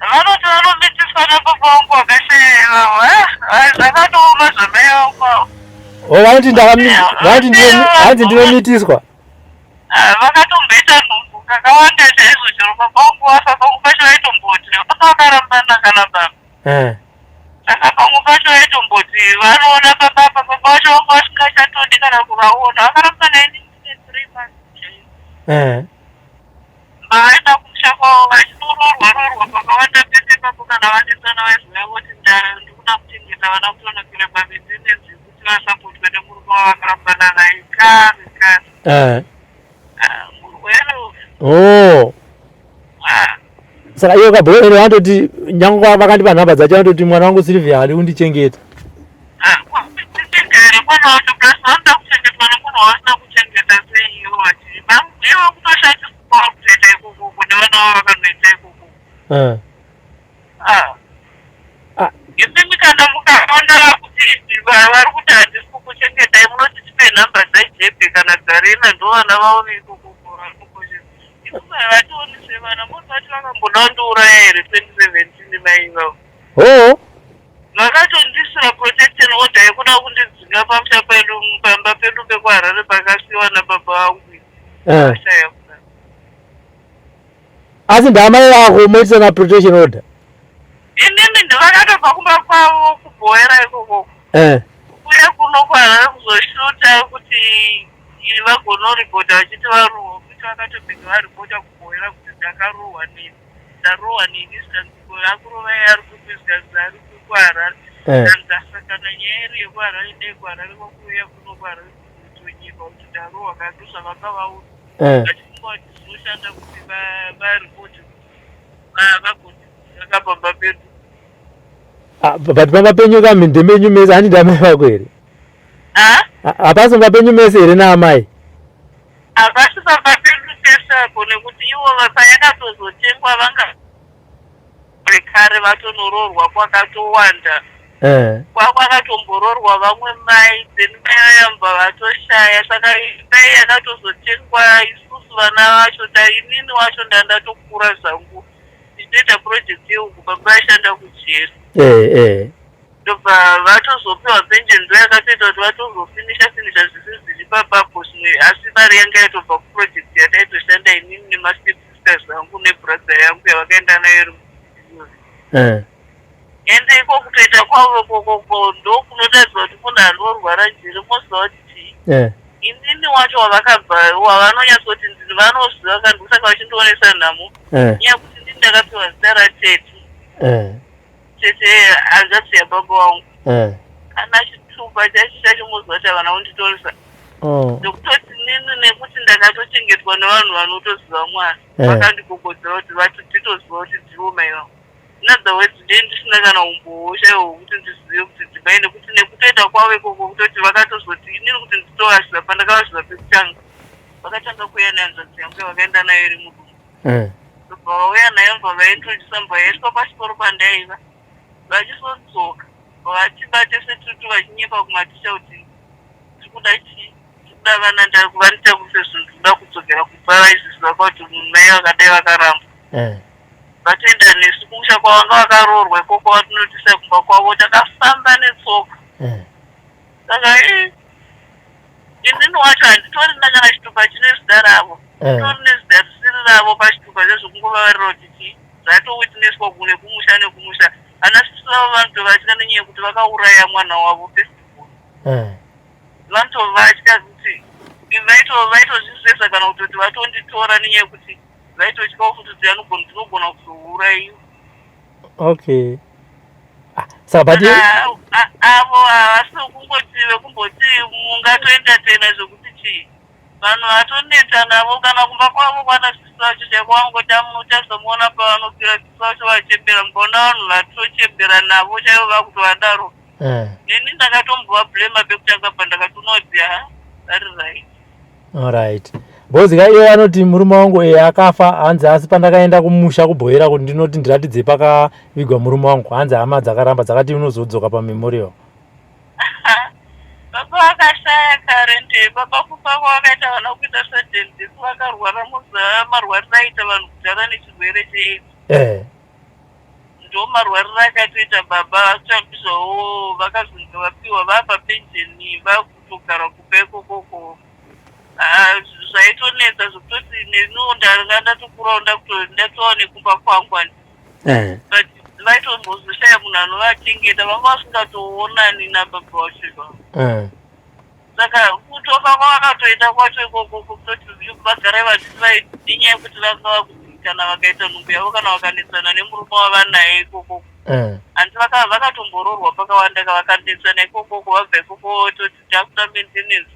Vanoti vanomitiswa nababa vangu vakashaya ivavo. Ah, zvakatooma zvamai vangu avo. Oh, vanoti ndakami vanoti ndino hanzi ndinomitiswa. Ah, vakatomboita nhumbu kakawanda chaizvo chero baba vangu vafa pamwe pacho vaitomboti vanga vakarambana kana baba. Eh. Saka pamwe pacho vaitomboti vanoona baba apa baba vacho vanga vasingachatodi kana kuvaona. Vakarambana ini ndine 3 months chaivo. Eh. Vaenda kumusha kwavo vachinoroorwa roorwa pakawanda pese ipapo kana vanetsana vaizouya voti ndikuda kuchengeta vana kutonakira pamaintenance yekuti vasapotwe nemurume wavakarambana naye kare kare. Eh. Ah, murwere uyu. Oh. Ah. Saka iyo kabhero vanototi nyange vakandipa nhamba dzacho vanototi mwana wangu Sylvia haadi kundichengeta. Ah, kuchengeta mwana wacho plus vanoda kuchengetwa nemunhu wavasina kuchengeta sei ivo vachi ivo kutoshandiswa. kwavari kutoita ikokoko nevana vavo vakanoita ikokoko. Eh. Ah. Ah. Imimi kana mukaona kuti vari kuti handisi kukuchengetai munoti tipe nhamba dzaJebhe kana dzaRena ndovana vavo veikokoko vari kukoshesa. Isusu havationi sevana moti vati vakamboda kundiuraya here 2017 mai ivavo. Hoo. Vakatondisira protection order yekuda kundidzinga pamusha pedu pamba pedu pekuHarare pakasiiwa nababa vangu. Eh. Vashaya kudaro. Asi ndamai vako moitisana protection order. Inini ndivakatobva kumba kwavo kubhoera ikokoko. Eh. Kuuya kuno kuHarare kuzoshuta kuti vagonoripota vachiti varohwa kuti vakatobheka varipota kubhoera kuti ndakarohwa neni ndarohwa neni zvikanzi akurovai ari kupi zvikanzi ari kuHarare Eh. zvikanzi asakana nyaya iri yekuHarare dai kuHarare kwakuuya kuno kuHarare kuzotonyeba kuti ndarohwa kana ndozvavanga vaona Eh. vachifunga kuti zvinoshanda kuti varipoti kuti vagoti pamba pedu. Ah, but pamba penyu kami ndemenyu mese handi ndamai vako here? Ah? Hapasi pamba penyu mese here naamai? Havasi pamba pedu tese apo nekuti ivo payakatozotengwa vanga kare vatonoroorwa kwakatowanda. Eh. Kwakatomboroorwa vamwe mai then mai vayamba vatoshaya saka mai yakatozotengwa isusu vana vacho inini wacho ndandatokura zvangu ndichitoita project yehuku baba vaishanda kujeri. Eh eh. Ndobva vatozopiwa pension ndo yakatoita kuti vatozofinisha finisha zvese zviri papapo zvimwe asi mari yanga yatobva kuproject yataitoshanda inini nemastep sisters angu nebrother yangu yavakaenda nayo iri Eh. Ende iko kutoita kwavo ikokoko ndokunotaridza kuti munhu anorwara njere moziva kuti chii. Eh. Inini wacho wavakabva wavanonyatsoti ndini vanoziva ka ndosaka vachindionesa nhamo. Eh. Nyaya yekuti ndini ndakapiwa zita ratete. Eh. Tete hanzvadzi yababa vangu. Eh. Kana chitupa chacho chacho moziva kuti havana kunditoresa. Oh. Nokutoti nini nekuti ndakatochengetwa nevanhu vanotoziva Mwari. Eh. Vakandigogodzera kuti vati titoziva kuti ndivo mai vangu. In other words, ndee ndisina kana umbowo chaiwo hwekuti ndizive kuti ndimai nekuti nekutoita kwavo ikoko kutoti vakatozoti inini kuti nditovasviza pandakavasviza pekutanga vakatanga kuuya nehanzvadzi yangu yavakaenda nayo iri mudumbu. Eh. Ndobva vauya nayo mbva vaintrodusa mbva yaiswa pachikoro pandaiva vachizodzoka vachibate setutu vachinyepa kumaticha kuti tiri kuda chii tiri kuda vana vanditakuse zvinhu tiri kuda kudzokera kumba vaizviziva kuti mai vakadai vakaramba. Eh. Vatoenda nesu kumusha kwavanga vakaroorwa ikoko vatinotisa kumba kwavo takafamba netsoka. Eh. Saka inini wacho handitorina kana chitupa chine zita ravo. Eh. Nditori nezita risiri ravo pachitupa chezvekungovavarira kuti chii zvatowitnesswa kune kumusha nekumusha. Ana sisi vavo vanotovatya nenyaya yekuti vakauraya mwana wavo first born. Eh. Vanotovatya kuti vaitozvizeza kana kutoti vatonditora nenyaya yekuti vaitotyawo futi kuti ndinogona kuzouraiwa. Okay. Ah, saka but Avo havasi kungoti vekumboti mungatoentertaina zvekuti chii. Vanhu vatoneta navo kana kumba kwavo kwana sisi vacho chaiko vangoti muchazomuona pavanopira sisi vacho vachembera mukaona vanhu vatochembera navo chaivo vakutovadaro. Eh. Neni ndakatombovabhurema pekutanga pandakatoona kuti ha vari right. Alright. Because ka iye anoti murume wangu eh akafa hanzi asi pandakaenda kumusha kubhoera kuti ndinoti ndiratidze pakavigwa murume wangu hanzi hama dzakaramba dzakati unozodzoka pamemorial. Baba vakashaya kare nde baba kufa kwavakaita vana kuita sudden death vakarwara muziva marwariro aita vanhu kudhara nechirwere cheAIDS. Eh. Ndo marwariro akatoita baba vatsvambizvawo vakazonge vapiwa vapa penjeni vakutogara kumba ikokoko. Zvaitonetsa zvekutoti neniwo ndanga ndatokurawo ndatova nekumba kwangu handi. Eh. But vaitombozoshaya munhu anovachengeta vanga vasingatoonani nababa vacho ivavo. Eh. Saka kutofa kwavakatoita kwacho ikoko kutoti vagare vachiti inyaya yekuti vanga vakuti kana vakaita nhumbu yavo kana vakanetsana nemurume wavanaye ikoko. Eh. Hanti vakatomboroorwa pakawanda vakanetsana ikokoko vabva ikoko vototi takuda maintenance.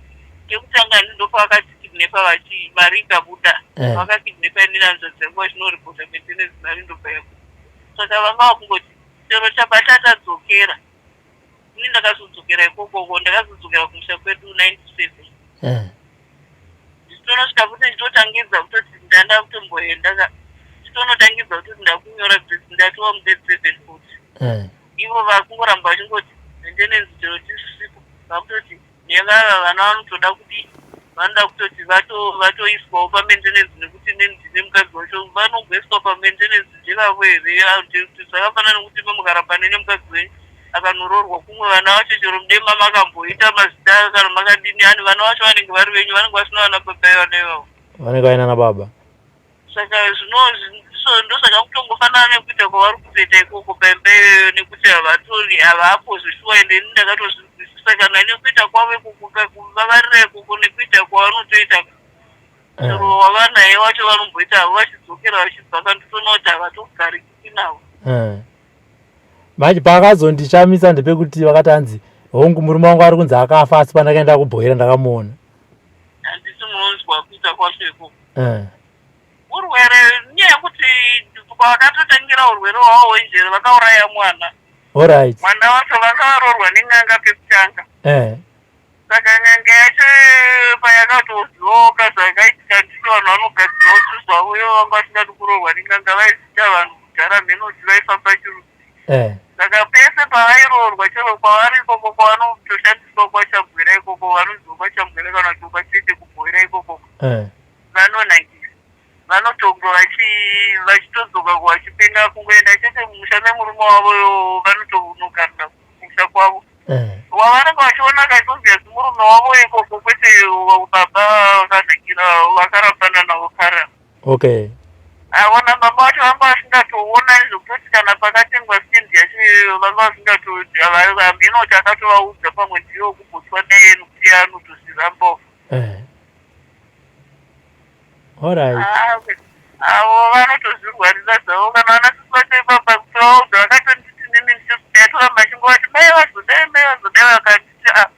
Kekutanga ndopavakatikidnepa vachi mari ikabuda. Eh. Vakakidnepa inini hanzvadzi yangu vachinoripota maintenance mari ndobva yabuda. Saka vanga vakungoti chero chabata tadzokera. Ini ndakazodzokera ikokoko ndakazodzokera kumusha kwedu 97. Eh. Tonosvika futi ndichitotangidza kutoti ndanda kutomboenda ka. Ndichitonotangidza kutoti ndakunyora grade ndatova mugrade 7 futi. Ivo vakungoramba vachingoti maintenance chero tisisipo vakutoti nevava vana vanotoda kudii vanoda kutoti vatoiswawo pamaintenance nekuti ndine mukadzi wacho vanongoiswa pamaintenance ndevavo here zvakafanana nekuti imi mukarambana nemukadzi wenyu akanoroorwa kumwe vana vacho chero mudema makamboita mazita kana makadini ani vana vacho vanenge vari venyu vanenge vasina vana baba ivana ivavo vanenge vaina nababa Saka zvino so ndosaka kutongofanana nekuita kwavari kutoita ikoko paimba iyoyo nekuti havatori havapo zveshuwa ende ini ndakatozvinzwisisa kana nekuita kwavo ikoko kuvavarira ikoko nekuita kwavanotoita chero wavanaye wacho vanomboita havo vachidzokera vachibva kandotoona kuti havatogariki navo. Manje paakazondishamisa ndepekuti vakati hanzi hongu murume wangu ari kunzi akafa asi pandakaenda kubhoera ndakamuona. Handisi munonzwa kuita kwacho ikoko. Urwere nyaya yekuti kwavakatotangira urwere hwavo hwenjere vakauraya mwana. Alright. Mwana wacho vakaroorwa nen'anga pekutanga. Saka n'anga yacho payakatozivawoka zvakaitika ndito vanhu vanogadzirawo zvinhu zvavo ivo vanga vasingadi kuroorwa nen'anga vaizviita vanhu kudhara mheno kuti vaifamba chirudzi. Saka pese pavairoorwa chero kwavari ikoko kwavanotoshandiswa kwachambwera ikoko vanonzi kwachambwera kana kuti kwachete kubhoera ikoko. Vanonakisa vanotongwa vachitodzoka vachipenga kungoenda chete mumusha memurume wavo iwowo vanotonogarira kumusha kwavo. Wavanenge vachiona kaizonzi murume wavo ikoko kwete baba vakanakira vakarambana navo kare. Okay. Avona baba vacho vanga vasingatoona zvekutoti kana pakatengwa stand yacho iyoyo vanga vasingatohameno kuti akatovaudza pamwe ndiyo kubotswa neye nekuti anotozvirambawo. Alright. Avo vanotozvirwarira zvavo kana vana sisi vacho ipapa kutovaudza vakatonditi nini ndaitoramba chingovati mai vazodai mai vazodai vakanditi a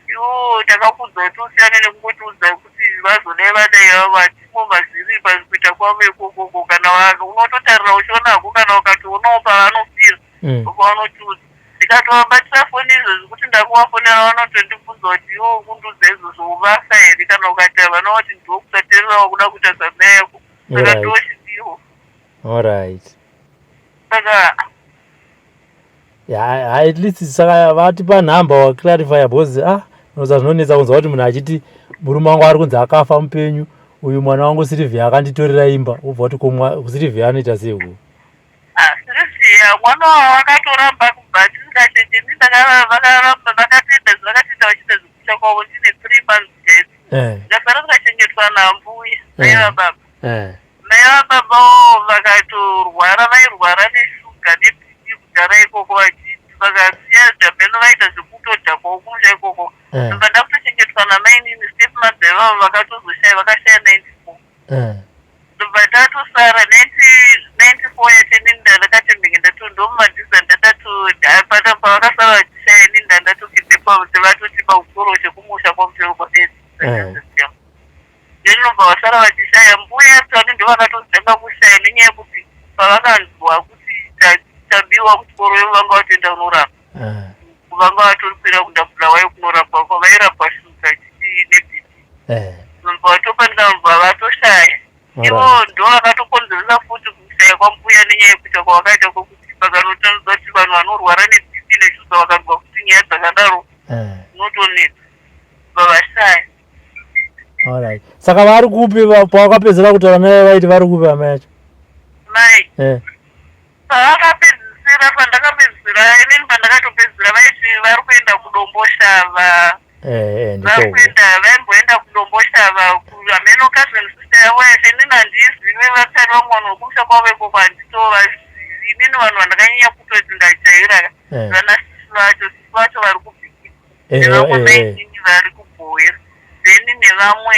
iwo ndakakuudza kuti usiyane nekungotiudza kuti vazodai vadai avo hatimo mazviri kuita kwavo ikokoko kana unototarira uchiona hako kana ukatoonawo pavanofira pavanotiudza ndikatovabatira foni izvozvi kuti ndakuvafonera vanotondibvunza kuti iwo kundiudza izvozvo vafa here kana ukati havana vati ndiwo kusateerera wakuda kuita zvamai yako saka ndochidiwo. Alright. Saka yeah, at least saka vatipa nhamba waclarifya because ah unoza zvinonetsa kunzwa kuti munhu achiti murume wangu ari kunzi akafa mupenyu uyu mwana wangu Sylvia akanditorera imba wobva kuti ko Sylvia anoita sei uku Ah, Sylvia mwana wavo vakatoramba kubva tisingachengeti vakaramba vakatenda vakatenda vachiita zvekuita kwavo ndine 3 months chaidzo ndikasara ndikachengetwa nambuya mai vababa mai vababa vakatorwara vairwara neshuga nebp kudhara ikoko vakasiya dhameno vaita zvekutodhakwawo kumusha ikoko ndobva ndakutochengetwa namainini step mother ivavo vakatozoshaya vakashaya 94 ndobva tatosara 94 yacho inini ndandakatembenge ndato ndomumadhiza ndatatu pavakasara vachishaya inini ndandatokidhepa vatotipa kuchikoro chekumusha kwamutero kwabedzi Then ndobva vasara vachishaya mbuya tani ndovakatozotanga kushaya nenyaya yekuti pavakanzwa kuti tabiwa kuchikoro ivo vanga vatoenda kunorapwa vanga vatokwira kuenda Bulawayo kunorapwa kwavairapwa shuga chii nebp ndobva vatopanika ndobva vatoshaya ivo ndo vakatokonzeresa futi kushaya kwambuya nenyaya yekuita kwavakaita kwekuti vakanotanudza kuti vanhu vanorwara nebp neshuga vakanzwa kuti nyaya dzakadaro zvinotonetsa vavashaya. Alright. Saka vari kupi pawakapedzera kutaura naye vaiti vari kupi amai acho? Mai. Pavakapedzisira pandakapedzisira inini pandakatopedzisira vaiti vari kuenda kuDomboshava. Vari kuenda vaimboenda kuDomboshava hameno cousin sister yavo yacho inini handiizive vasati vamwe vanhu vekumusha kwavo ikoko handitovazivi inini vanhu vandakanyanya kutoti ndajaira vana sisi vacho sisi vacho vari kubhikisa nevamwe mainini vari kubhoera then nevamwe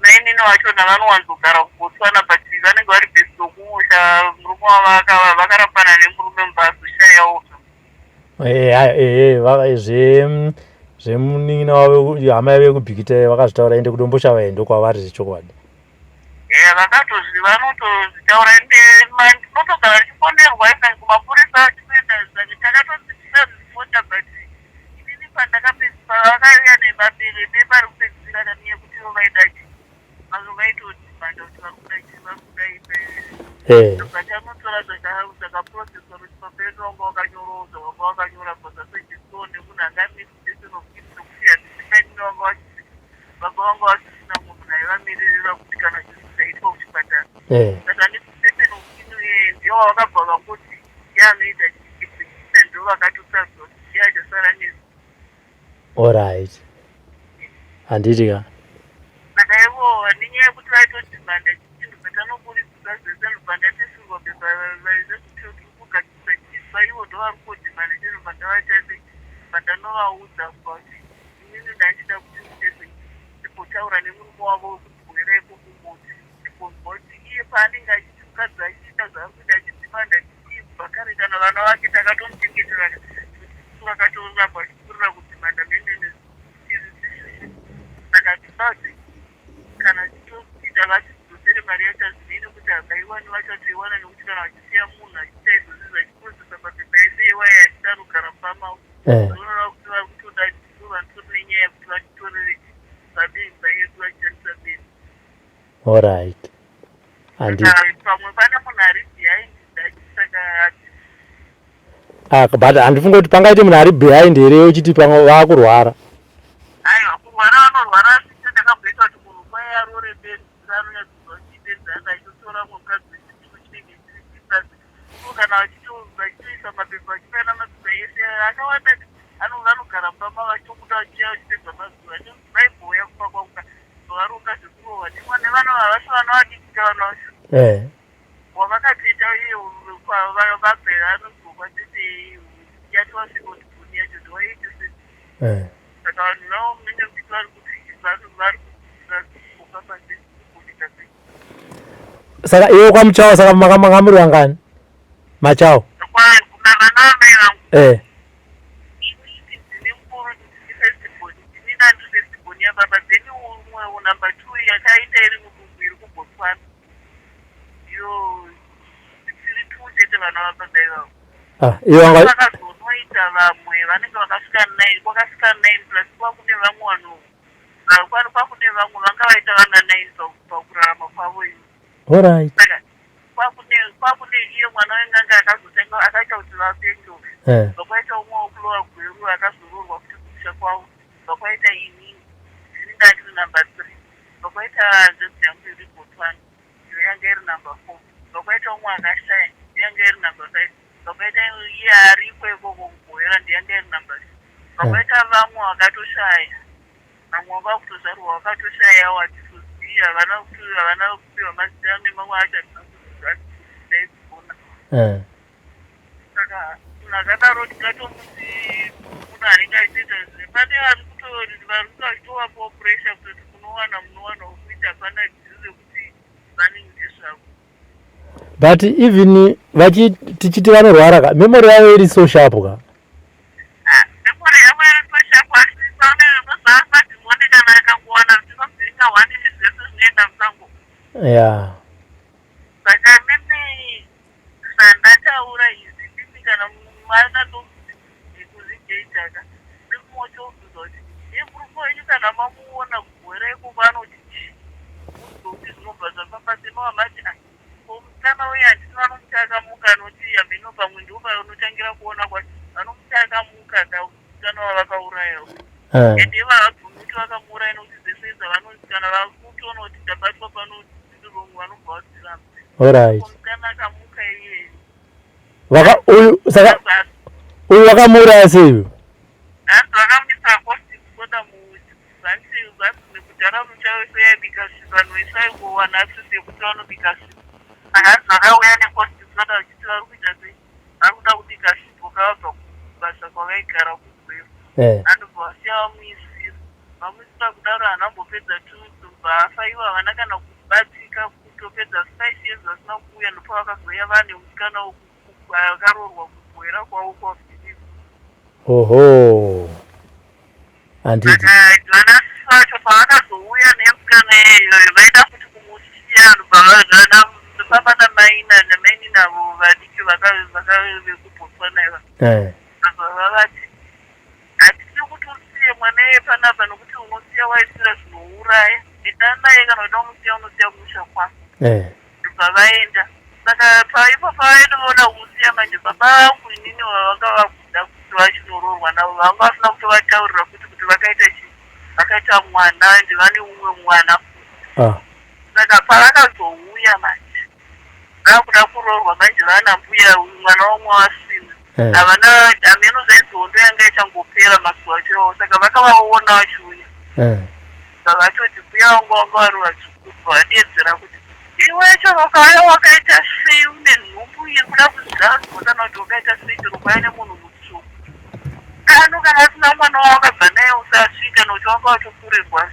mainini vachona vanowanzogara kuBotswana but vanenge vari best wekumusha murume wavo vakarambana nemurume mubva azoshayawo. Zvemunin'ina wavo hama yavo yekubhikita vakazvitaura ende kuDomboshava ndokwavari zvechokwadi. Vakatozvi vanotozvitaura ende ndinotogara ndichifonerwa even kumapurisa achikuenda takatozvi tisazvifota but inini pandakapedzisa vakauya nebepa rekupedzisira. kubatsira kani yekuti ivo vaida chii vamwe vaitodhimanda kuti vari kuda chii vari kuda imba Eh. ndobva tanotora zvakaprocesswa kuti pamba yedu wanga wakanyorooza wanga wakanyora pasasejiso nemunhu anga aine of kin nokuti handisipainini wanga vachisi baba vanga vasisina munhu naye vamiririra kuti kana zvinhu zvaitwa kuchipatara Eh. saka nepen of kin ndiyo vakabva vangoti ndiye anoita chiexecution ndo vakatosarudza kuti ndiye achasara nesu Alright. Handiti ka. Saka ivo nenyaya yekuti vaitodhimanda chinhu patanoburitsisa zvese ndobva ndatisirwa bepa rezvekuti kugadzirisa chiswa ivo ndovari kodhimanda chinhu pandavaita sei pandanovaudza kuti inini ndandida kuti nditese ndimbotaura nemurume wavo wekubwera ikoko moti ndimbonzwa kuti iye paanenge achiti mukadzi achiita zvaari kuita achidhimanda chii kubva kare kana vana vake takatomuchengetera vakatoramba vachikurira kudhimanda menene izvi zvisisi saka tibazi kana titoita vatidzosere mari yacho hazvinei nekuti havaiwani vachatoiwana nekuti kana vachisiya munhu achiita izvozvi vachiprocesa mapepa ese iwaya achiti anogara mumba mavo Eh. zvinoreva kuti vari kutoda ndo vanotori nenyaya yekuti vatitorere vabeimba yedu vachishandisa beni Alright. Handiti. saka pamwe pane munhu ari behind that saka Ah, but handifungi kuti pangaite munhu ari behind here uchiti pamwe vaakurwara. Aiwa, kurwara vanorwara asi chandakamboita kuti munhu kwai aroore benzi anonyatsoziva kuti benzi anga achitotora mumwe mukadzi wechidiki chinenge chiri chipasi so kana vachitoisa mapepa vachipaina mapepa ese akawanda vanogara mumba mavo vachitobuda vachiuya vachipedza mazuva vaimbouya kumba kwangu ka varonga zvekurohwa nevana havasi vana vadiki ka vana vacho Eh. wavakatoita iye vabve anozokwa chete yati wasvika kuti bhuni yacho ndowaite se Eh. saka vanhu vavo munenge muchiti vari kuti vanhu vari kufa pasi kuita sei Saka iwe kwamuchawo saka maka muri vangani? Machawo. kuna vana vamai vangu Eh. inini ndine mukuru ndini first born ndini nandi first born yababa then umwe number two yakaita iri mudumbu iri kubotswana iyo tiri two chete vana vababa ivavo Ah, iwe wanga vakazonoita vamwe vanenge vakasvika nine kwakasvika nine plus kwakune vamwe vanhu kwakune vamwe vanga vaita vana nine pakurarama kwavo iyo Alright. saka kwakune kwakune iye mwana wen'anga akazotanga akaita kuti vapenge Eh. vakwaita umwe wekulowa gweru akazoroorwa kuti kumusha kwavo vakwaita inini ndini ndandiri number three vakwaita hanzvadzi yangu iri botswana iyo yanga iri number four vakwaita umwe akashaya yanga iri number five vakaita iye ariko ikoko kugoera ndiyanga iri number six vakaita vamwe vakatoshaya vamwe vakutozvarwa vakatoshayawo hatitozivi havana havana kupiwa mazita nemamwe acho hatina Eh. saka munhu akadaro tingatomuti munhu anenge achiita zve pane vari kutori vari kutovapawo pressure kutoti munowana munowana wekuita hapana dhiri rekuti vanenge ndezvavo But even vachi tichiti vanorwara ka memory yavo iri so sharp ka. Ah, memory yavo iri so sharp asi pane mazuva madhimoni kana akangowana zvinomubvinga one zvese zvinoenda musango Yeah. saka mimi zvandataura izvi mimi kana manatokuzvijeitaka ndikumochobvunza kuti ye murume wenyu kana mamuona kugwera ikoko anoti chii kuti zvinobva zvafamba sei mava mati "Ah, ko musikana uyu handiti vanomuti akamuka anoti hameno pamwe ndipo panotangira kuona kwacho vanomuti akamuka ka musikana wavakauraya Eh. ende ivo havabvumi kuti vakamuuraya nokuti zvese izvi kana vakutoona kuti ndabatwa pano ndiri wrong vanobva vazviramba Alright. musikana akamuka iye Vaka uyu saka uyu vakamuuraya sei uyu? hanzi vakamuisa caustic soda muvanzi nekudhara musha wese yaibika vanhu vese vaingowana access yekuti vanobika svipo hanzi vakauya necaustic soda vachiti vari kuita sei vari kuda kubika svipo kavabva kubasa kwavaigara kugweru Eh. anobva vasiya vamuisira vamuisira kudaro haana kumbopedza 2 weeks bva afa ivo havana kana kubatsika kutopedza 5 years vasina kuuya ndopavakazouya vane musikana akaroorwa kugwera kwavo kwafilipi Oho. Handiti. saka vana sisi vacho pavakazouya nemusikana iyoyo vaida futi kumusiya ndobva baba namai namaini navo vadiki vekubotswana iva Eh. ndobva vavati hatidi kuti usiye mwana iye panapa nokuti unosiya waisira zvinouraya kuuraya enda naye kana uda kumusiya unosiya kumusha kwako Eh. Ndobva vaenda saka paipo pavaenda voda kumusiya manje baba vangu inini vavanga vakuda kuti vachinoroorwa navo vanga vasina kutovataurira futi kuti vakaita chii vakaita mwana ende vane umwe mwana Ah. Saka pavakazouya manje vakuda kuroorwa manje vana mbuya uyu mwana wamwe wasina Eh. havana hameno zvainzi hondo yanga ichangopera mazuva acho iwawo saka vakavaona vachiuya Eh. Vatoti mbuya vangu vanga vari vazukuru vadeedzera kuti iwe chero ukauya wakaita sei une nhumbu iri kuda kuzvarwa kana kuti wakaita sei chero ukauya nemunhu mutsvuku kano kana asina mwana wawakabva naye usasvika nokuti wanga watokurirwa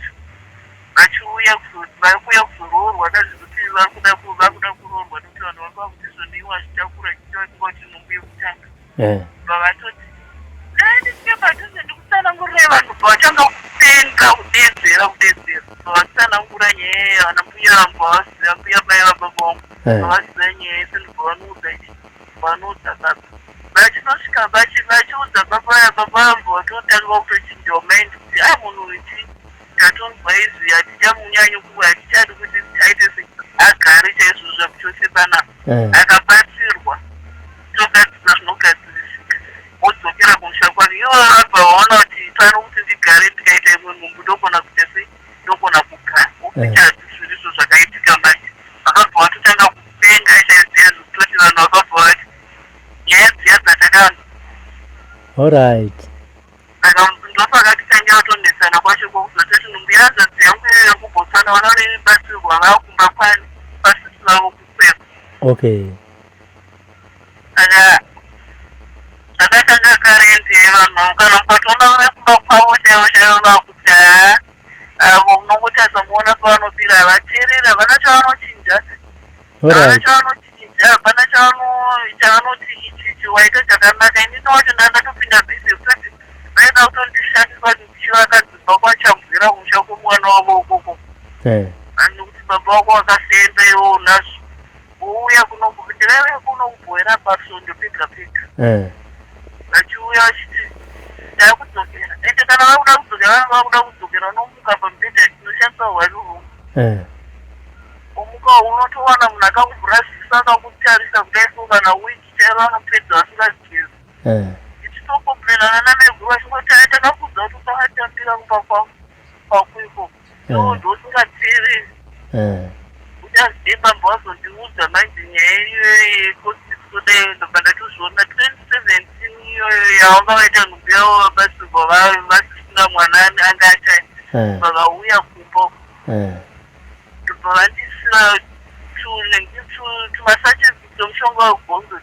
vachiuya vari kuuya kuzoroorwa kazvekuti vari kuda vakuda kuroorwa nekuti vanhu vanga vakuti zvoniwa zvichakura chichaonekwa kuti nhumbu yekutanga Eh. Vavatoti dai ndisike padhuze ndikutsanangurire vanhu bvatanga kupenga kudeedzera kudeedzera vavatsanangura nyaya iya vana mbuya vangu vavaziva mbuya mai vababa vangu Eh. vavaziva nyaya yese ndobva vanoudza chi vanoudza baba vachinosvika vachiudza baba vaya baba vangu vatotanga kutochinjawo mind kuti a munhu uyu chii tatonzwa izvi hatichamunyanyi ku hatichadi kuti aite se agare chaizvo zvamuchose panapa Eh. akabatsirwa togadzirisa zvinogadzirisika wodzokera kumusha kwake ivo vabva vaona kuti pano kuti ndigare ndikaita imwe nhumbu ndogona kuita sei ndogona kugara Eh. hazvisirizvo zvakaitika manje vakabva vatotanga kupenga chaidziya zvekutoti vanhu vakabva vati nyaya dziya dzatakanzwa Alright. Saka ndopakatitangira kutonetsana kwacho kwokuzototi nhumbu yehanzvadzi yangu iyoyo yekuBotswana vana vanoibatsirwa vakumba kwani kwasisi vavo kuKwekwe. Okay. Saka zvakatanga kare ndiye vanhu kana mukatoona vekumba kwavo chaivo chaivo vakuti haa avo munongotarisa muona pavanobira havateereri havana chavanochinja havana Alright. chavanochinja hapana chavanoti ichi ichi waita chakanaka inini wacho ndandatopinda busy yekutoti vaida kutondishandisa kuti ndichivaka dzimba kwachambwira kumusha kwemwana wavo ukoko Eh. nekuti baba wako wakafemba iwe unazvo wouya kuno ndivaiuya kuno kubhoera pasvondo pega pega Eh. vachiuya vachiti takudzokera ende kana vakuda kudzokera vanenge vakuda kudzokera unomuka pamubhedha tinoshandisa one room Eh. womuka unotowana munhu akakuvhura ziso akakutarisa kudai so kana wiki chaivo vanopedza vasingagezi Eh. tichitokomplainana namaiguru vachingoti ai takakuudza kuti usakatambira kumba kwako kwako ikoko iwo Eh. ndosingateereri Eh. uchazidemba mba wazondiudza manje nyaya iyoyo yekosisodai ndobva ndatozviona 2017 iyoyo yavanga vaita nhumbu yavo vabatsirwa vasisina mwana anga achaya Eh. bva vauya kumba Eh. ndobva vandisira tumasachesi tomushonga wegonzo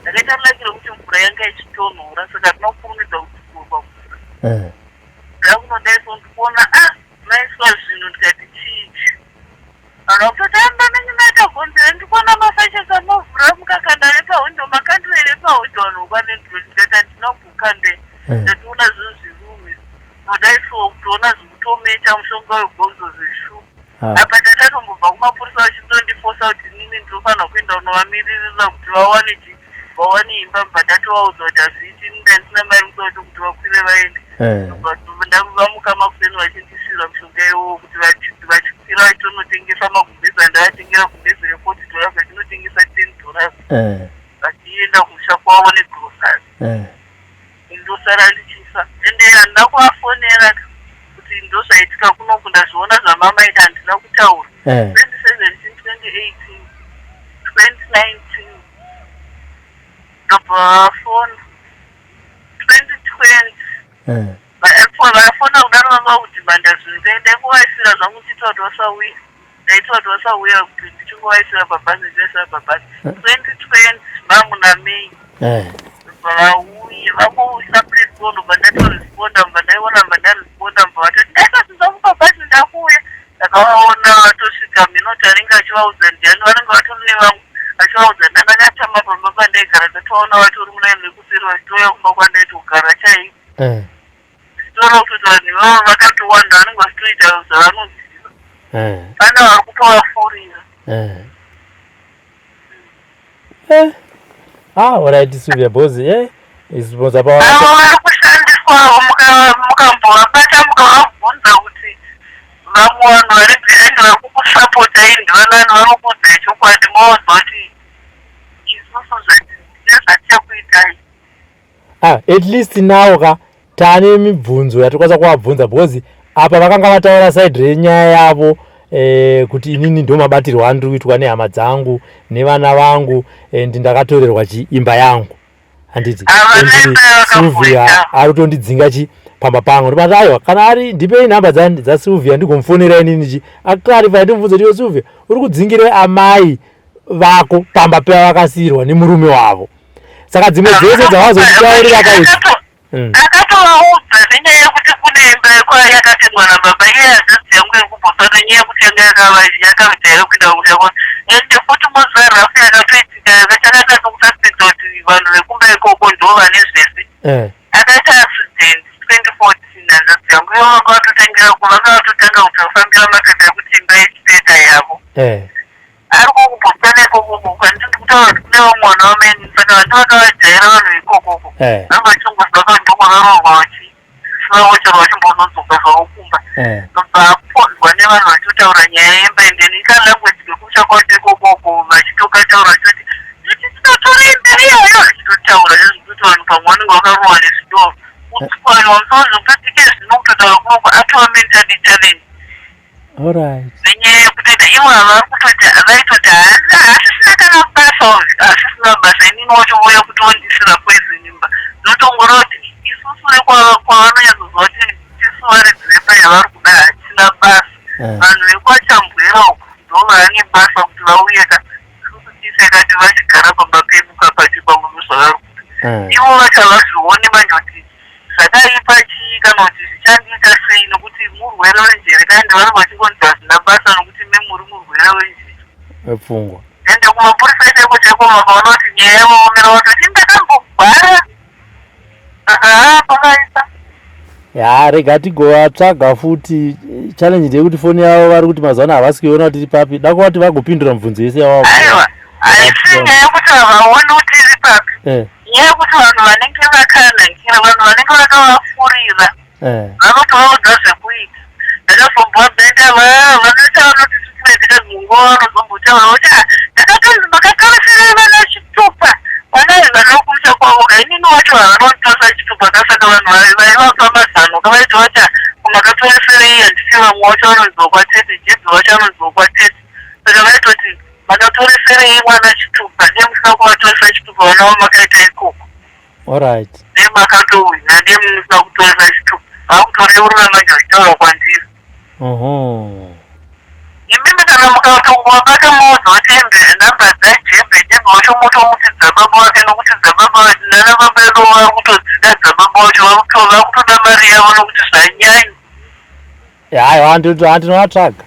ndakaita laki rekuti mvura yanga ichitonhora saka handina kukurumidza kudzikurwa mvura Eh. ndakunodai so ndikuona a ah, maiswa zvinhu ndikati chiichi vanhu vakutoti amba menyu maita gonzo ndikuona masachesi anovhura mukakanda nepahwindo makandire nepahwindo vanhu vokwanendiro ndikati handina kukande Eh. ndationa zvinhu zvirume nodai so kutoona zvikutomecha mushonga wegonzo zveshuwa Ah. apa ndakatombobva kumapurisa vachindondifosa kuti inini ndinofanira kuenda kunovamiririra kuti vawane chi vawane imba bva ndatovaudza kuti hazviiti ini ndandisina mari musoto kuti vakwire vaende Eh. Vamuka makuseni vachindisvira mushonga iwowo kuti vachikwira vachitonotengesa magumbezi andavatengera gumbezi reforty dollars vachinotengesa ten dollars Eh. vachienda kumusha kwavo negrosari Eh. ndosara ndichifa ende handina kuvafonera kuti ndozvaitika kunoku ndazviona zvamamaita handina kutaura Eh. 2017 2018 2019 ndobva vafona 2020 Eh. Vafona kudaro vanga vakudhimanda zvinhu ndaingovaisira zvangu ndichiita kuti vasauya ndaita kuti vasauya kuti ndichingovaisira pabhazi ndichivaisira pabhazi 2020 mamuna May Eh. vauye vangoisa please call ndobva ndatoresponda mbva ndaiona mbva ndaresponda mbva vatoti ndakasvika kumba bhazi ndakuuya ndakavaona vatosvika minoti anenge achivaudza ndiani vanenge vatori nevamwe achivaudza ndandakatama pamba pandaigara ndatovaona vatori mulaini rekuseri vachitouya kumba kwandaitogara chaiko Eh. zvichitora kutoti vanhu ivavo vakatowanda vanenge vachitoita zvavanoziva Eh. pane vari kutovafurira Eh. Eh. Ah, alright, Sylvia Bozi, eh? Isibonza pa avo vari kushandiswa mukambovabata mukavabvunza kuti vamwe Vamwe vanhu vari behind vari kukusapotai ndivanani vanokuudzai chokwadi movaudza kuti isusu zvatichakuitai. Ah, at least now ka tane mibvunzo yatikwanisa kuvabvunza because apa vakanga vataura side renyaya yavo eh, kuti inini ndo mabatirwo andiri kuitwa nehama dzangu nevana vangu and ndakatorerwa chiimba yangu handiti Sylvia ari kutondidzinga chi pamba pangu ndobati aiwa kana ari ndipei nhamba dzaSylvia ndigomufonera inini chi aclarify ndimubvunze kuti iwe Sylvia uri kudzingirei amai vako pamba pavakasiirwa nemurume wavo saka dzimwe dzese dzawazotitaurira kaidzi mm. Akatovaudza nenyaya yekuti kune imba yakatengwa nababa iye hanzvadzi yangu yekuBotswana nyaya yekuti yanga yakajaira kuenda kumusha kwavo ende futi moziva rafu yakatoitika chakanaka kususpecta kuti vanhu vekumba ikoko ndo vane zvese eh. Akaita accident 2014 hanzvadzi yangu ivo vanga vatotangira vanga vatotanga kutofambira mapepa ekuti imba yechipeta yavo eh. Ari kukuBotswana ikoko uko handiti ndikutaura kuti kune vamwe vana vamainini saka vati vakavajaira vanhu ikokoko eh. Vanga vachingozwa ka ndokwavaroorwa vachi sisi vavo chero vachimbonodzoka zvavo kumba eh. Ndobva apondwa nevanhu vachitotaura nyaya yemba and then ikalanguage kekumusha kwacho ikokoko vachitokataura vachitoti iti tinotora imba iyoyo vachitotaura zvekuti vanhu pamwe vanenge vakarohwa nezvidoro kutswanywa musoro zvekutoti ike zvino kutotaura kunoko atova mentally challenge. Alright. Nenyaya yekutoita ivo ava vari kutoti vaitoti haasisina kana basa asisina basa inini wacho vouya kuti wondisira poison imba ndinotongora kuti isusu vekwavanonyatsoziva kuti tisu varidzi vemba yavari kuda hatina basa eh. Vanhu vekwachambwera uku ndo vaane basa kuti vauye ka isusu tise kati vachigara pamba pedu kapacho pamwe zvavari kuda eh. Ivo vacho havazvioni manje kuti zvakaipa chii kana kuti zvichandiita sei nokuti murwere wenjere kaende vanenge vachingonzi hazvina basa nokuti memuri murwere wenjere wepfungwa ende kumapurisa chaiko chaiko vakaona kuti nyaya yavaomera vatoti ndakambogwara saka haa pakaisa. Ya rega tigovatsvaga futi challenge ndeyekuti foni yavo vari kuti mazuva ano havasi kuiona kuti iri papi da kuvati vagopindura mibvunzo yese yavava Aiwa haisi nyaya yekuti havaoni kuti iri papi eh. Nyaya yekuti vanhu vanenge vakanangira vanhu vanenge vakavafurira eh. Vanotovaudza zvekuita ndakazombovabenda vanoita vanoti sisinoitika dzimwe vanozombotaura voti ah, ndakatonzi makatoreserei vana chitupa vana vana kumusha kwavo ka inini wacho havanonditoresa chitupa ka saka vanhu vaivapa mazano ka vaiti vati ah, makatoreserei handiti vamwe vacho vanonziwa kwatete jebhi vacho vanonziwa kwatete saka vaitoti makatoreserei mwana chitupa nemusina kuvatoresa chitupa vana vamakaita ikoko. Alright. Nemakatouya nemusina kutoresa chitupa vakutoreurura manje vachitaura kwandiri. Oho. Imimi kana mukatongovabata moudza kuti hembe nhamba dzajembe jembe wacho motomuti dzababa wake nokuti dzababa nana baba edu vari kutodzida dzababa wacho vakutoda mari yavo nokuti zvanyanya. Aiwa handinovatsvaga.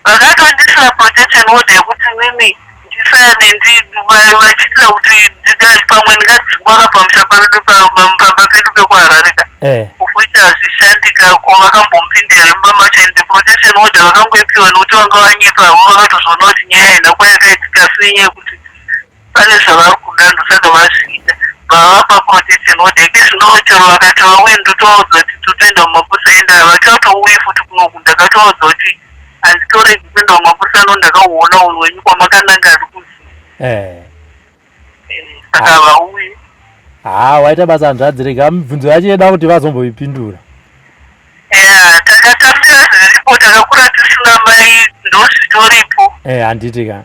Vakatondisira protection order yekuti mimi ndisayane vachiitira kuti pamwe ndingadzingwa ka pamusha pedu pamba pedu pekuHarare ka eh. Kufucha hazvishandika ko vakambompinda here mumba macho and protection order vakangoipiwa nekuti vanga vanyepa havo vakatozoona kuti nyaya haina kwayakaitika asi nenyaya yekuti pane zvavari kuda ndosaka vazviita vavapa protection order ike zvino chero vakati vauye ndotovaudza kuti totoenda mumapurisa ende havachatouye futi kunoku ndakatovaudza kuti handitoregi kuenda mumapurisa no ndakauona unhu wenyu kwamakananga ari kuzi eh. Saka havauye. Haa waita basa hanzvadzi rega mibvunzo yacho yeda kuti vazomboipindura. Yeah, takatambira zviripo takakura tisina mai ndozvitoripo. Eh, handiti ka.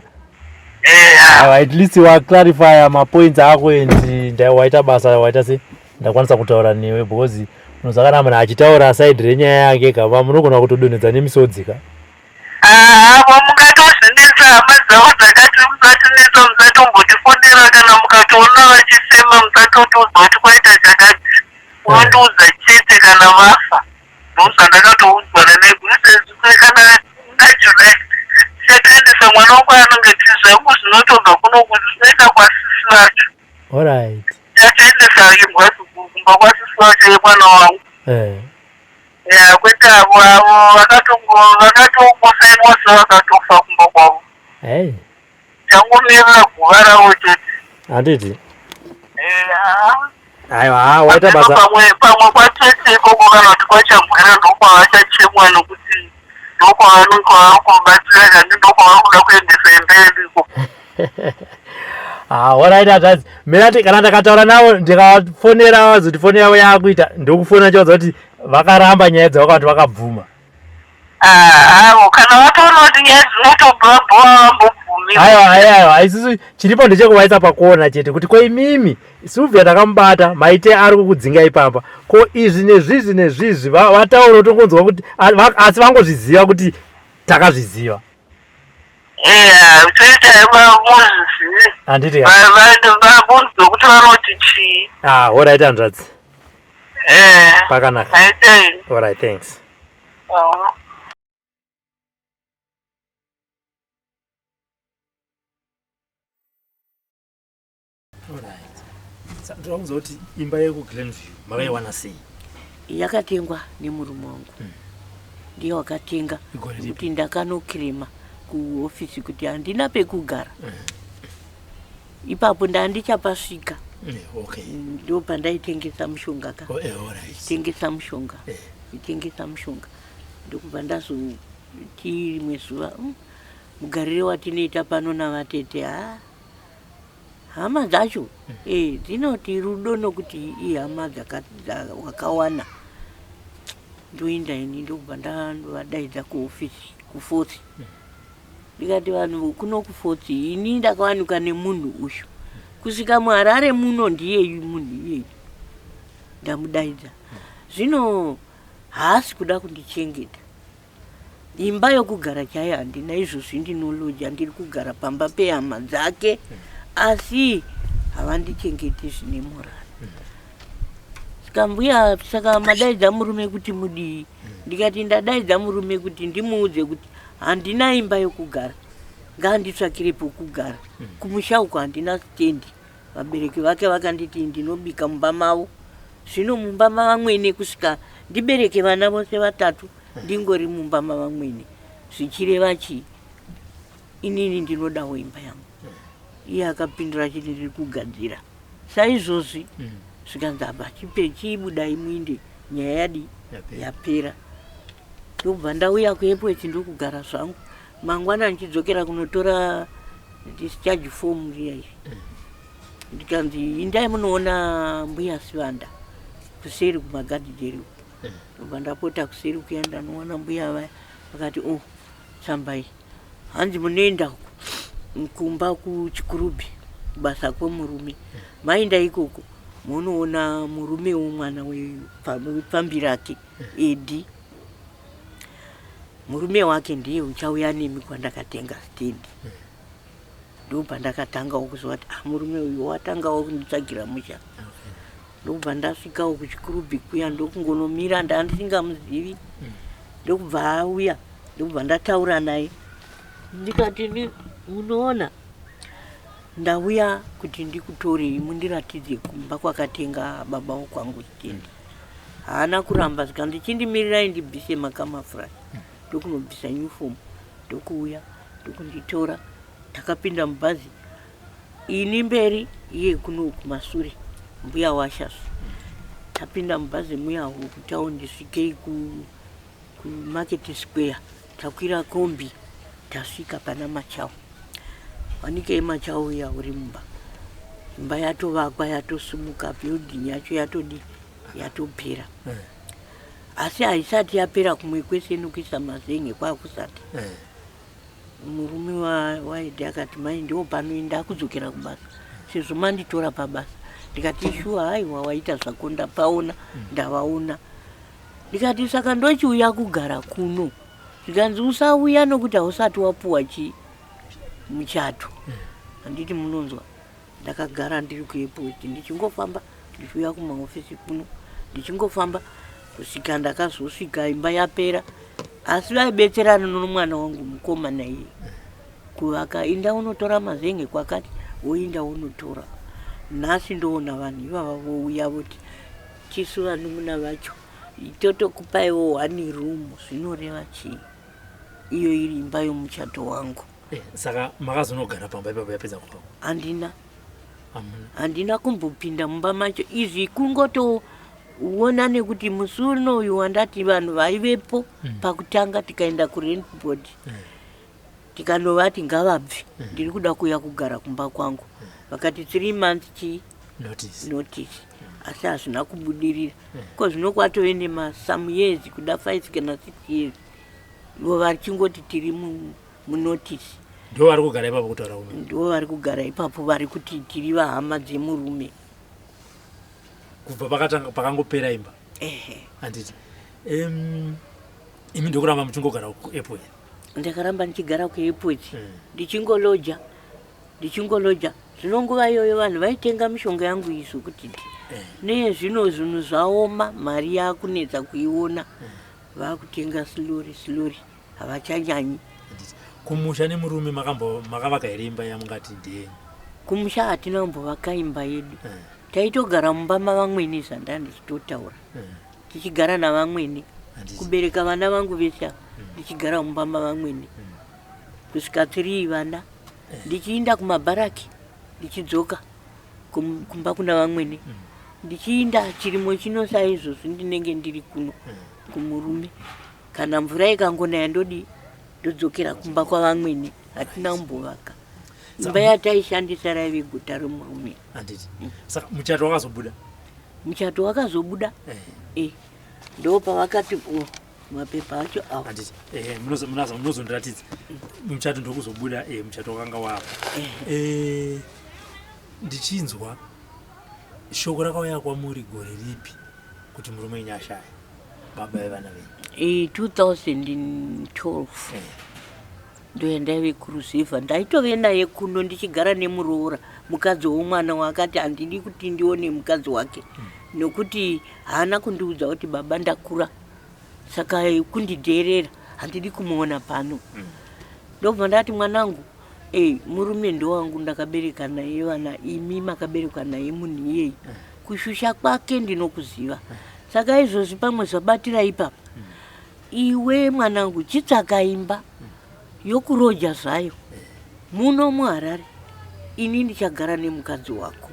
Yeah. At least waclarifya mapoints ako and waita basa waita se ndakwanisa kutaura newe because unoziva kana munhu achitaura side renyaya yake ka munogona kutodonhedza nemisodzi ka. Avo mungatozvinetsa hama dzavo dzakati musatinetsa musatombotifonera kana mukatoona vachisema musatotiudza kuti kwaita chakati unondiudza chete kana vafa ndozvandakatoudzwa namaiguru sezvo kana naJuly tichatoendesa mwana wangu anonge zvangu zvinotobva kuno zvinoenda kwasisi vacho. Alright. Tichatoendesa imbwa kumba kwasisi vacho yemwana wangu. Eh. Ya kwete avo avo vakatongo vakatongosainwa sevakatofa kumba kwavo. Hey. Changomirira guva ravo chete. Handiti? Eh, Aiwa, haa waita basa. Pamwe pamwe kwatete ikoko kana kuti kwachambwera ndokwavachachemwa nokuti ndokwavari kubatsira kani ndokwavari kuda kuendesa imba yedu iko. Ah, alright hanzvadzi. Mina kana ndakataura navo ndikafonera vazoti foni yavo yaakuita ndokufona chivaudza kuti vakaramba nyaya dzavo kana kuti vakabvuma. Ah, kana vatoona kuti nyaya dzinotobhowa vambobvumira. Aiwa, aiwa, isusu chiripo ndechekuvaisa pakuona chete kuti ko imimi Sylvia takamubata maite ari kukudzingai pamba ko izvi nezvizvi nezvizvi vataura tokunzwa kuti asi vangozviziva kuti takazviziva. Eya, toita muzvizivi. Handiti ka? Vabvunzwe kuti vanoti chii. Ah, alright hanzvadzi. Eh. Pakanaka. Aitei. Alright, thanks. Oh. Alright. Saka ndoda kunzwa kuti imba yekuGlenview makaiwana sei? Yakatengwa nemurume wangu. Ndiye wakatenga Igore ripi? kuti ndakanokirema kuhofisi kuti handina pekugara. Ipapo ndandichapasvika. Okay. Ndo pandaitengesa mushonga ka. Oh, alright. Tengesa mushonga. Tengesa mushonga. Ndokubva ndazoti rimwe zuva mugarire watinoita pano navatete ha. Hama dzacho dzinoti rudo nokuti ihama wakawana. Ndoinda ini ndokubva ndavadaidza kuhofisi kuFosi. Ndikati vanhu kuno kuFosi ini ndakawanikwa nemunhu uyu. Kusvika muHarare muno ndiyeyu munhu iyeyu. Ndamudaidza. Zvino haasi kuda kundichengeta. Imba yokugara chaiyo handina, izvozvi ndinoloja, ndiri kugara pamba pehama dzake, asi havandichengeti zvine morari. Saka mbuya, saka madaidza murume kuti mudii? Ndikati ndadaidza murume kuti ndimuudze kuti handina imba yokugara, ngaanditsvakire pokugara. Kumusha uko handina stendi. Vabereki vake vakanditi ndinobika mumba mavo. Zvino mumba mavamwene kusvika ndibereke vana vose vatatu ndingori mumba mavamwene, zvichireva chii? Inini ndinodawo imba yangu. Iye akapindura achiti ndiri kugadzira saizvozvi. Zvikanzi apa chipe chiibudai muinde, nyaya yadi yapera. Ndobva ndauya kuEpworth ndokugara zvangu. Mangwana ndichidzokera kunotora discharge form riya iri, ndikanzi indai munoona mbuya Sivanda kuseri kumagadhijeri uko. Ndobva ndapota kuseri kuya ndanowana mbuya vaya, vakati oh tsambai, hanzi munoenda uko kumba kuChikurubi kubasa kwemurume, maenda ikoko munoona murume womwana wepfambi rake Edi, murume wake ndiye uchauya nemi kwandakatenga stendi. Ndopandakatangawo kuziva kuti murume uyu watangawo kunditsvagira musha. Ndokubva ndasvikawo kuChikurubi kuya ndokungonomira, ndandisingamuzivi. Ndokubva auya, ndokubva ndataura naye. Ndikati munoona ndauya kuti ndikutorei mundiratidze kumba kwakatenga baba wokwangu stendi. Haana kuramba, zvikanzi chindimirirai ndibvise makamafura. Ndokunobvisa uniform, ndokuuya, ndokunditora. Takapinda mubhazi, ini mberi, iye kuno kumasure, mbuya washas. Tapinda mubhazi muya kutaundi svikei kuMarket Square, takwira kombi, tasvika pana Machau. Wanikei Machau uya uri mumba. Imba yatovakwa, yatosimuka, building yacho yatodi yatopera. Asi haisati yapera kumwe kwese nokuisa mazenge kwakusati. Murume waEdhi akati mai ndiwo panoenda kudzokera kubasa sezvo manditora pabasa. Ndikati shuwa, haiwa waita zvako, ndapaona, ndavaona. Ndikati saka ndochiuya kugara kuno. Zvikanzi usauya nokuti hausati wapuwa chi muchato. Handiti munonzwa, ndakagara ndiri kuairport ndichingofamba ndichiuya kumahofisi kuno, ndichingofamba kusvika ndakazosvika imba yapera. Asi vaibetserana nomwana wangu mukomana iye kuvaka. Inda unotora mazenge kwakati, woinda unotora. Nhasi ndoona vanhu ivava vouya voti tisu vanun'una vacho totokupaiwo one room. Zvinoreva chii iyo iri imba yomuchato wangu? Saka makazonogara pamba ipapo yapedza kuvakwa? Handina. Handina kumbopinda mumba macho. Izvi kungoto Uona nekuti musi unoyu wandati vanhu vaivepo pakutanga tikaenda kurent board tikanovati ngavabve, ndiri kuda kuuya kugara kumba kwangu. Vakati 3 months chii notice. Notice, asi hazvina kubudirira. Ko zvino kwatove nemasome years, kuda 5 kana 6 years, ivo vachingoti tiri munotice. Ndo vari kugara ipapo kutaura uno? Ndo vari kugara ipapo, vari kuti tiri vahama dzemurume. Kubva pakatanga pakangopera imba? Ehe. Handiti imi ndokuramba muchingogara kuApple? Ndakaramba ndichigara kuAirport, ndichingoloja, ndichingoloja. Zvino nguva iyoyo vanhu vaitenga mishonga yangu iyi zvokuti nezvino zvinhu zvaoma, mari yakunetsa kuiona, vakutenga slowly slowly, havachanyanyi. Handiti kumusha nemurume makambo makavaka here imba yamungati ndeyenyu? Kumusha hatina kumbovaka imba yedu. Taitogara mumba mavamwene, zvanda ndichitotaura, tichigara navamwene. Kubereka vana vangu vese ava, ndichigara mumba mavamwene kusvika 3 vana, ndichiinda kumabharaki, ndichidzoka kumba kuna vamwene, ndichiinda chirimo chino. Saizvozvi ndinenge ndiri kuno kumurume, kana mvura ikangonaya ndodii? Ndodzokera kumba kwavamwene. Hatina kumbovaka imba, yataishandisa raive guta remurume. Handiti saka muchato wakazobuda? Muchato wakazobuda. Ndo pavakati, oh, mapepa acho awa. Handiti munozondiratidza muchato ndokuzobuda. Muchato wakanga wapo. Ndichinzwa shoko rakauya kwamuri gore ripi kuti murume wenyu ashaya, baba vevana venyu? 2012 ndoyandaive kuruzevha, ndaitove naye kuno ndichigara nemuroora, mukadzi womwana waakati handidi kuti ndione mukadzi wake, nokuti haana kundiudza kuti baba ndakura, saka kundidheerera, handidi kumuona pano. Ndobva ndati, mwanangu, murume ndowangu, ndakabereka naye vana, imi makaberekwa naye munhu iyeyi, kushusha kwake ndinokuziva, saka izvozvi pamwe zvabatira ipapa. Iwe mwanangu, chitsvaka imba yokuroja zvayo muno muHarare, ini ndichagara nemukadzi wako,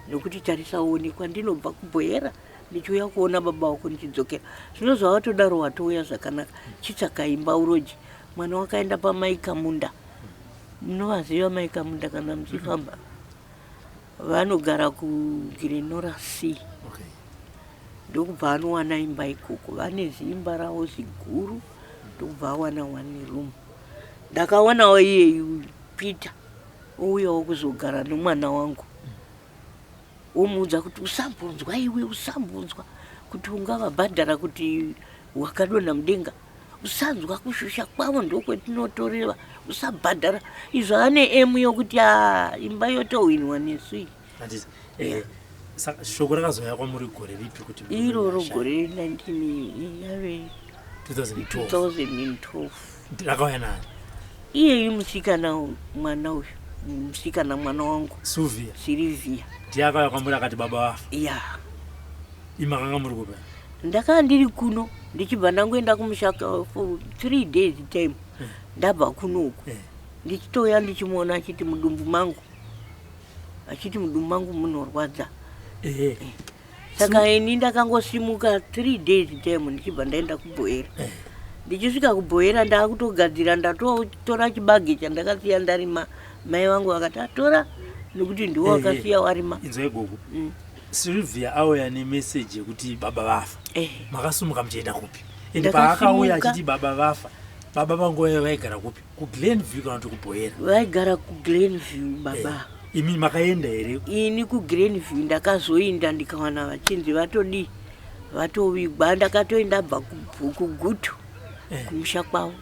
nokuti tarisa uone kwandinobva kuBhoyera ndichiuya kuona baba wako ndichidzokera. Zvino zvavatodaro watouya zvakanaka, chitsvaka imba uroje. Mwana wakaenda pamaikamunda. Munovaziva maikamunda kana muchifamba? Vanogara kuGlen Norah C. Ndokubva anowana imba ikoko, vane ziimba ravo ziguru, ndokubva awana one room. Ndakawanawo iyeyu Peter ouyawo kuzogara nomwana wangu, womuudza kuti usambonzwa, iwe usambonzwa kuti ungavabhadhara kuti wakadonha mudenga, usanzwa kushusha kwavo, ndokwetinotoreva, usabhadhara izvo. Ane emu yokuti a imba yotohwinwa nesu iyi. Handiti saka shoko rakazouya kwamuri gore ripi kuti murume Iroro ashaya? Gore 19 yave 2012. 2012. Rakauya nani? Iyeyu musikana, mwana uyu musikana, mwana wangu. Sylvia? Silivia. Ndiye akauya kwamuri akati baba vafa? Ya. Imakanga muri kupa? Ndakanga ndiri kuno, ndichibva ndangoenda kumusha for 3 days time ndabva kunoku, ndichitouya ndichimuona achiti mudumbu mangu, achiti mudumbu mangu munorwadza. Saka ini ndakangosimuka 3 days time, ndichibva ndaenda kuBhoera. Ndichisvika kuBhoera ndaakutogadzira, ndatotora chibage chandakasiya ndarima. Mai vangu vakati atora nekuti ndiwo wakasiya warima. Inzwai gogo. Sylvia auya nemeseji yekuti baba vafa, makasumuka muchienda kupi? Ende Ndakasimuka. paakauya achiti baba vafa, baba vanguva iyo vaigara kupi, kuGlenview kana kuti kuBhoera? Vaigara kuGlenview baba. Imi makaenda here? Ini kuGlenview ndakazoinda ndikawana vachinzi vatodii, vatovigwa. Ndakatoenda bva kuGutu kumusha kwavo.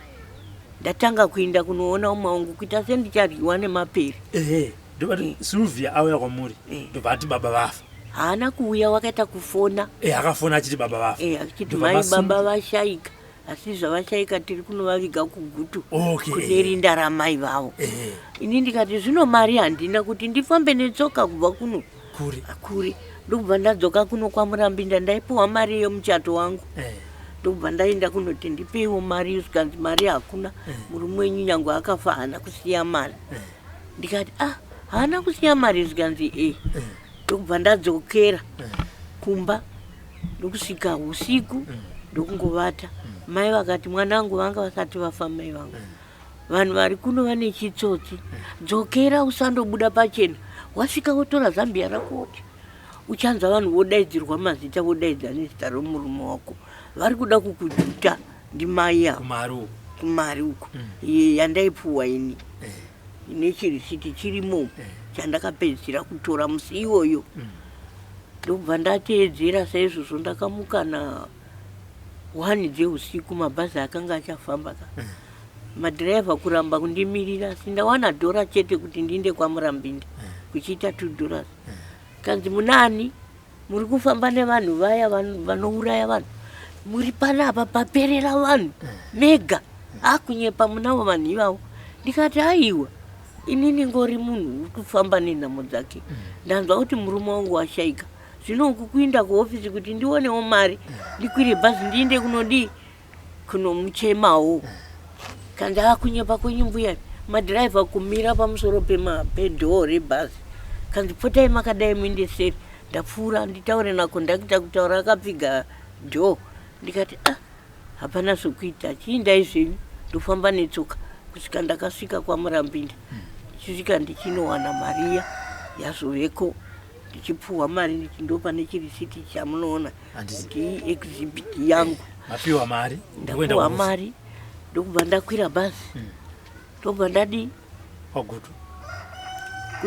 Ndatanga kuinda kunoona umwe wangu kuita sendicharyiwa nemapere. Ehe, ndobati Sylvia auya kwamuri, ndobva ati baba vafa? Haana kuuya, wakaita kufona. Akafona achiti baba vafa? Achiti Ndobva mai baba vashayika, asi zvavashayika tiri kunovaviga kuGutu, kune rinda ramai vavo. Ini ndikati zvino mari handina kuti ndifambe netsoka kubva kuno. Kuri. Kuri. Ndokubva ndadzoka kuno kwaMurambinda, ndaipiwa mari yemuchato wangu. Ndokubva ndaenda kunoti ndipeiwo mari, zvikanzi mari hakuna, murume wenyu nyange akafa haana kusiya mari. Ndikati, ah, haana kusiya mari? Zvikanzi e. Ndokubva ndadzokera kumba. Ndokusvika usiku ndokungovata. Mai vakati mwanangu vanga vasati vafa mai vangu. Vanhu vari kuno vane chitsotsi. Dzokera usandobuda pachena. Wasvika wotora zambia rako woti uchanzwa vanhu vodaidzirwa mazita vodaidza nezita romurume wako. Vari kuda kukujuta ndimai ava. Kumari uko. Kumari uko. Iye yandaipuwa ini. Nechirisiti chirimo chandakapedzisira kutora musi iwoyo. Ndobva ndateedzera saizvozvo ndakamuka na 1 dzeusiku mabhazi akanga achafamba ka. Madhiraivha kuramba kundimirira asi ndawana dhora chete kuti ndiinde kwaMurambinda kuchiita 2 dollars. Kanzi munani muri kufamba nevanhu vaya vanouraya vanhu muri panapa paperera vanhu mega akunyepa munavo vanhu ivavo. Ndikati aiwa inini ngori munhu uri kufamba nenhamo dzake. Ndanzwa kuti murume wangu washaika. Zvino uku kuinda kuhofisi kuti ndionewo mari ndikwire bhazi ndiinde kunodii kunomuchemawo. Kanzi akunyepa kwenyu mbuya madhiraivha kumira pamusoro pedhoo rebhazi. Kanzi potai makadai muinde seri. Ndapfuura nditaure nakondakita kutaura akapfiga dhoo. Ndikati ah hapana zvokuita chiindai zvenyu ndofamba netsoka kusvika ndakasvika kwaMurambinda. Ndichisvika ndichinowana mari iya yazoveko ndichipuhwa mari ndichindopa nechirisiti chamunoona kuti exhibit yangu. Mapiwa mari? Ndapiwa mari ndokubva ndakwira bhazi. Ndobva ndadii? Kwagutu.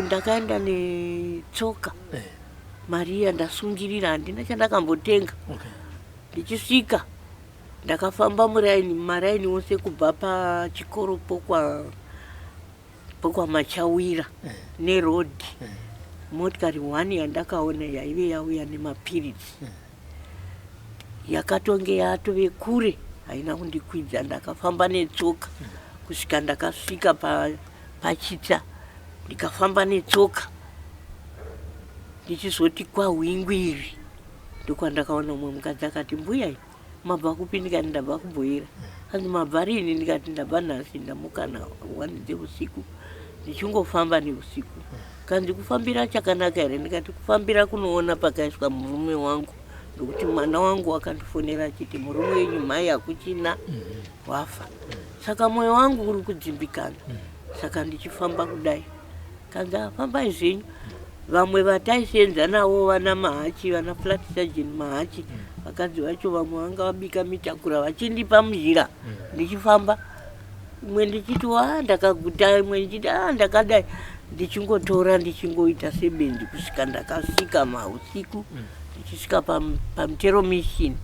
Ndakaenda netsoka. Mari iya ndasungirira handina chandakambotenga. Ndichisvika ndakafamba muraini maraini ose kubva pachikoro pokwa Machawira nerodhi. Motikari 1 yandakaona yaive yauya nemapiritsi. Yakatonge yatove kure haina kundikwidza ndakafamba netsoka kusvika ndakasvika pachitsa ndikafamba netsoka ndichizoti kwaHwingwiri ndokwandakaona umwe mukadzi akati mbuya mabva kupi ndikati ndabva kuBohera. Hanzi mabva rini ndikati ndabva nhasi ndamuka na 1 dzeusiku ndichingofamba neusiku. Kanzi kufambira chakanaka here ndikati kufambira kunoona pakaiswa murume wangu nokuti mwana wangu wakandifonera achiti murume wenyu mai hakuchina wafa. Saka moyo wangu uri kudzimbikana. Saka ndichifamba kudai. Kanzi fambai zvenyu. Vamwe vataisenza navo vana Mahachi vana flat sergeant Mahachi vakadzi vacho vamwe vanga vabika mitakura vachindipa muzhira ndichifamba. Imwe ndichiti wa ndakaguta imwe ndichiti a ndakadai ndichingotora ndichingoita sebenzi kusvika ndakasvika mausiku ndichisvika pamutero mission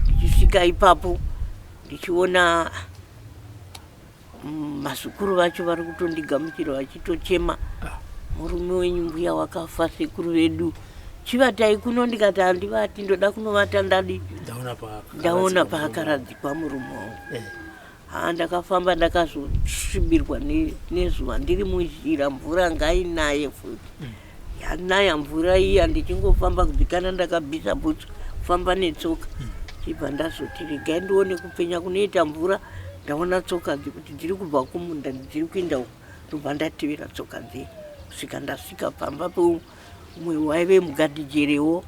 ndichisvika ipapo ndichiona mazukuru vacho vari kutondigamuchira vachitochema murume wenyu mbuya wakafa sekuru vedu chivatai kuno ndikati handivati ndoda kunovata ndadi ndaona paakaradzikwa murume wangu. Haa ndakafamba ndakazosvibirwa nezuva ndiri muzhira mvura ngainaye futi. Yanaya mvura iya ndichingofamba kudzikana ndakabvisa bhutsu kufamba netsoka. Chibva ndazoti regai ndione kupenya kunoita mvura ndaona tsoka dzekuti dziri kubva kumunda dziri kuenda uko ndobva ndatevera tsoka dziye kusvika ndasvika pamba peumwe waive mugadhijerewo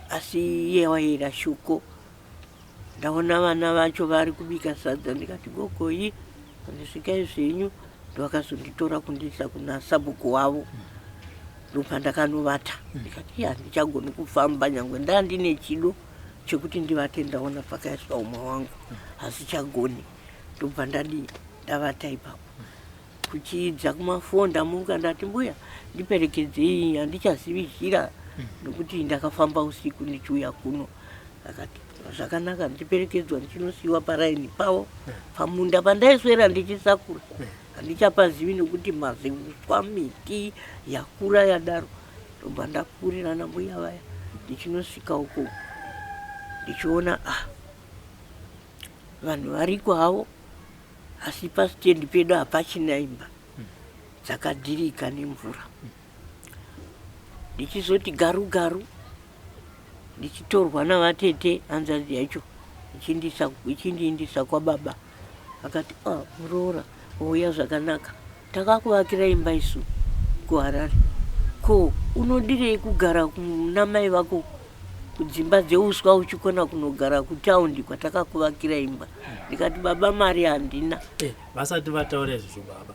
asi iye waiyera shuko. Ndaona vana vacho vari kubika sadza ndikati gogoi ndisvikai zvenyu ndovakazonditora kundiisa kuna sabhuku wavo ndopandakanovata ndikati iya handichagoni kufamba nyangwe ndaa ndine chido chekuti ndivate ndaona pakaiswa umwe wangu asichagoni ndobva ndadii ndavata ipapo kuchiidza kuma4 ndamuka ndati mbuya ndiperekedzei handichazivi zhira nokuti ndakafamba usiku ndichiuya kuno. Akati zvakanaka ndichiperekedzwa ndichinosiyiwa paraini pavo pamunda pandaiswera ndichisakura handichapazivi nokuti maziuswa miti yakura yadaro. Ndobva ndapfuurira nambuya vaya ndichinosvika uko ndichiona vanhu variko havo asi pasitendi pedu hapachina imba dzakadhirika nemvura. Ndichizoti garu garu ndichitorwa navatete hanzvadzi yacho ichindiindisa kwababa. Akati muroora wauya zvakanaka takakuvakira imba isu kuHarare ko unodirei kugara kuna mai vako Kudzimba dzeuswa uchikona kunogara kutaundi kwatakakuvakira imba. Ndikati baba mari handina. Eh, vasati vataura izvozvo baba.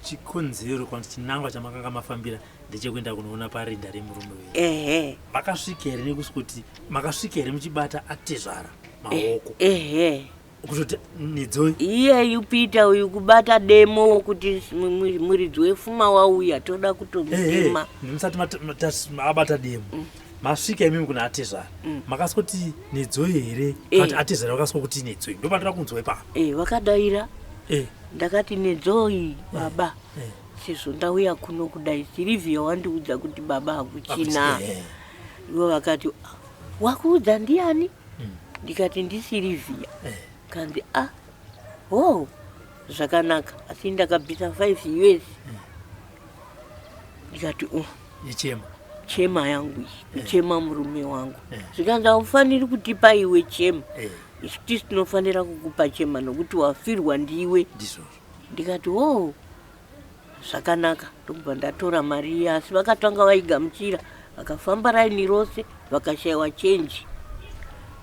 Chikonzero kana kuti chinangwa chamakanga mafambira ndechekuenda kunoona parinda remurume wenyu. Ehe. Makasvika here nekuti makasvika here muchibata atezvara maoko? Ehe. Kutoti nedzoi? Iyeyu Peter uyu kubata demo kuti muridzi wefuma wauya toda kutomutema. Musati mabata demo. Masvika imimi kuna atezvara. Makasikuti nedzoi here? Kana atezvara vakasikuti nedzoi. Ndopandira kunzwa ipapo. Eh, vakadaira. Ndakati nedzoi baba. Sezvo ndauya kuno kudai Silivia wandiudza kuti baba hakuchina. Ivo vakati wakuudza ndiani? Ndikati ndiSilivia. Kanzi ah, ho zvakanaka asi ndakabvisa 5 years. Ndikati oh. Yechema. Chema yangu iyi, kuchema murume wangu. Zvikanzi haufaniri kutipa iwe chema. Isu tisu tinofanira kukupa chema nokuti wafirwa ndiwe. Ndizvozvo. Ndikati oh zvakanaka, ndokubva ndatora mari iya, asi vakatanga vaigamuchira vakafamba raini rose vakashaiwa chenji,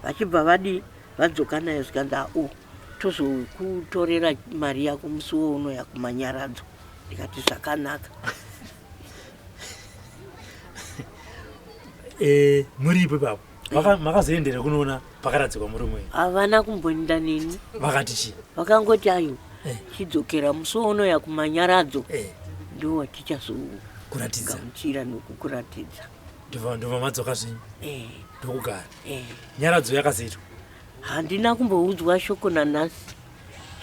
vachibva vadii vadzoka nayo, zvikanzi ao tozokutorera mari yako musi wounoya kumanyaradzo. Ndikati zvakanaka. Muripo ipapo makazoendera kunoona pakaradzikwa murume wenyu? Havana kumboenda neni. Vakati chii? Vakangoti ayo chidzokera musi wounoya kumanyaradzo ndo watichazogamuchira nokukuratidza. Ndobva madzoka zvenyu ndokugara. Nyaradzo yakazoitwa? Handina kumboudzwa shoko nanhasi.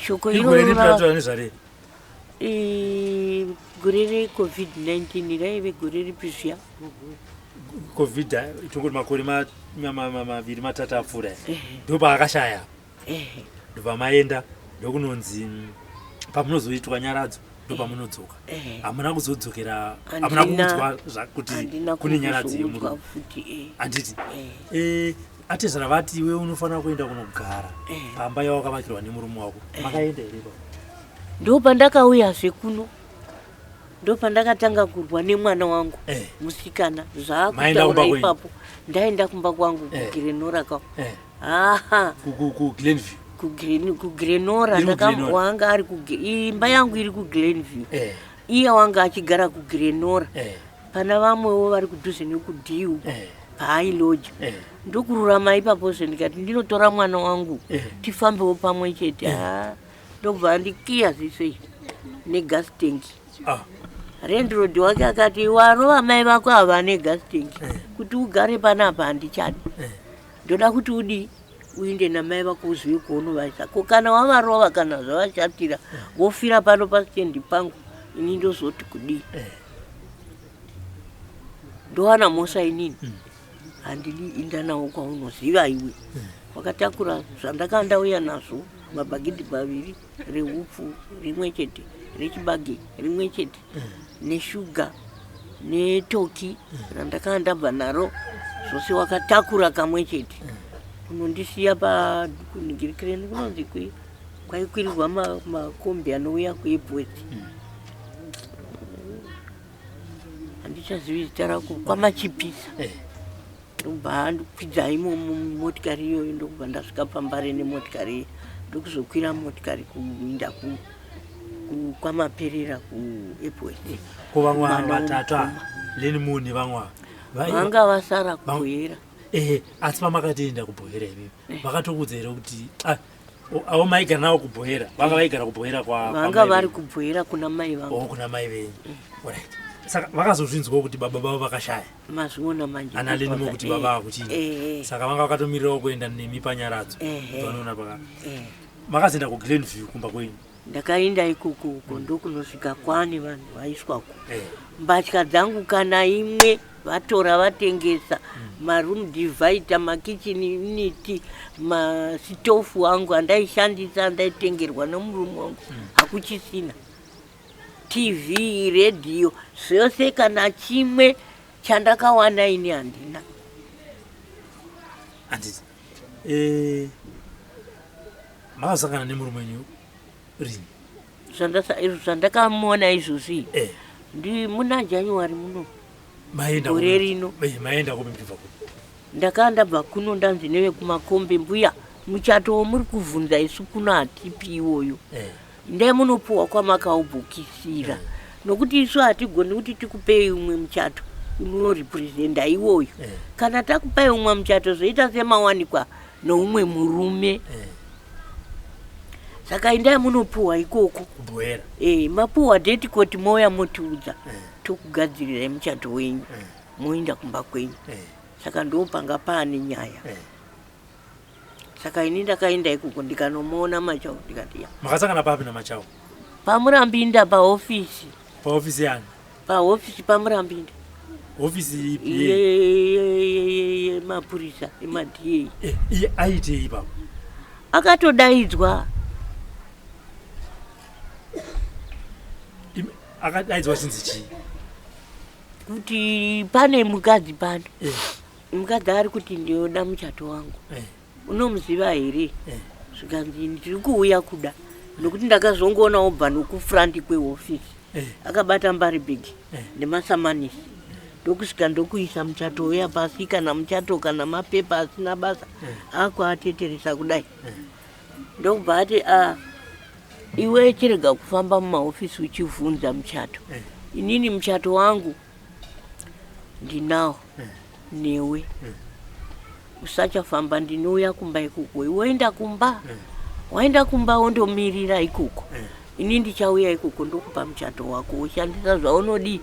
Shoko iroro rataura nezvarei? Gore recovid-19 raive gore ripi zviya? Covid tongoti makore maviri matatu apfuura ndopaakashaya. Ndobva maenda ndokunonzi pamunozoitwa nyaradzo ndopamunodzoka. Hamuna kuzodzokera, hamuna kuudzwa kuti kune nyaradzo yemurume. Handiti atezvara vati iwe unofanira kuenda kunogara pamba yawakavakirwa nemurume wako. Makaenda here ipapo? Ndopandakauyazve kuno, ndopandakatanga kurwa nemwana wangu musikana. Zvaakutaura ipapo ndaenda kumba kwangu kuGrenora ka. Aha. KuGlenview. KuGrenora wanga ari imba yangu iri kuGlenview. Iye wanga achigara kuGrenora. Pana vamwewo vari kudhuze nekuDhiu paailoja. Ndokururama ipapozve ndikati ndinotora mwana wangu tifambewo pamwe chete. Ndobva andikiya ziso iri negas tank. Landlord wake akati warova mai vako ava negas tank kuti ugare panapa handichadi. Ndoda kuti udii uinde namai vako uzive kwaunovaisa. Ko kana wavarova kana zvavashatira wofira pano pasitendi pangu ini ndozoti kudii? Ndowana mhosva inini. Handidi inda nawo kwaunoziva iwe. Wakatakura zvandakanga ndauya nazvo, mabhagidhi maviri reupfu rimwe chete, rechibage rimwe chete, neshuga netoki randakanga ndabva naro, zvose wakatakura kamwe chete. Unondisiya pakunhingirikireni kunonzi kwaikwirirwa makombi anouya kuEpworth. Handichazivi zita rako, kwaMachipisa. Ndobva andikwidza imomo mumotikari iyoyo, ndokubva ndasvika paMbare nemotikari iya, ndokuzokwira motikari kuinda kwaMaperera kuEpworth. Ko vamwe vatatu ava, Lenimon nevamwe ava vanga vasara kuBohera. Asi pamakatoenda kuBohera imimi vakatokuudza here kuti avo maigara navo kuBohera, vanga vaigara kuBohera kwa vanga vari kuBohera kuna mai vangu. Kuna mai venyu. Alright. Saka vakazozvinzwawo kuti baba vavo vakashaya. Mazviona manje. Ana Lenimo kuti baba vakuchini. Saka vanga vakatomirirawo kuenda nemi panyaradzo. Vanoona paka. Makazoenda kuGlenview kumba kwenyu. Ndakaenda ikoko uko ndokunosvika kwane vanhu vaiswako. Mbatya dzangu kana imwe vatora vatengesa, maroom divider, makitchen unit, masitofu angu andaishandisa andaitengerwa nemurume wangu hakuchisina. TV, radio, zvose kana chimwe chandakawana ini handina. Handiti. Makasangana nemurume wenyu rini? Zvandakamuona izvozvi ndi muna January muno. Maenda Gore rino. Maenda kupi muchibva kupi? Ndakanga ndabva kuno ndanzi nevekumakombe mbuya muchato womuri kuvhunza isu kuno hatipi iwoyo eh. Ndai munopuwa kwamakaubhukisira eh. Nokuti isu hatigoni kuti tikupei umwe muchato unorepresenta iwoyo eh. Kana takupai umwe muchato zvoita semawanikwa noumwe murume eh. Saka indai munopuwa ikoko e, mapuwa date koti mouya motiudza eh. Tokugadzirirai muchato wenyu eh. Moinda kumba kwenyu eh. Saka ndopanga paane nyaya eh. Saka ini ndakaenda ikoko ndikanomuona Machau ndikati ya. Makasangana papi naMachau? Pamurambinda pahofisi. Pahofisi yani? Pahofisi paMurambinda. Hofisi ipi? Yemapurisa emaDA. Eh, iye aitei ipapo? Akatodaidzwa. Akadaidzwa chinzi chii? Kuti pane mukadzi pano eh. Mukadzi ari kuti ndinoda muchato wangu eh. Unomuziva here eh. Zvikanzi ndiri kuuya kuda nokuti ndakazongoona obva nokufront kwehofisi eh. Akabata mbaribhegi eh. Nemasamanisi ndokusvika ndokuisa muchato uya pasi kana muchato kana mapepa asina basa eh. Akuateteresa kudai eh. Ndokubva ati a ah, iwe chirega kufamba mumahofisi uchivhunza muchato eh. Inini muchato wangu ndinawo eh. Newe eh. Usachafamba ndinouya kumba ikoko iwoenda kumba eh. Waenda kumba wondomirira ikoko eh. Ini ndichauya ikoko ndokupa muchato wako woshandisa zvaunodii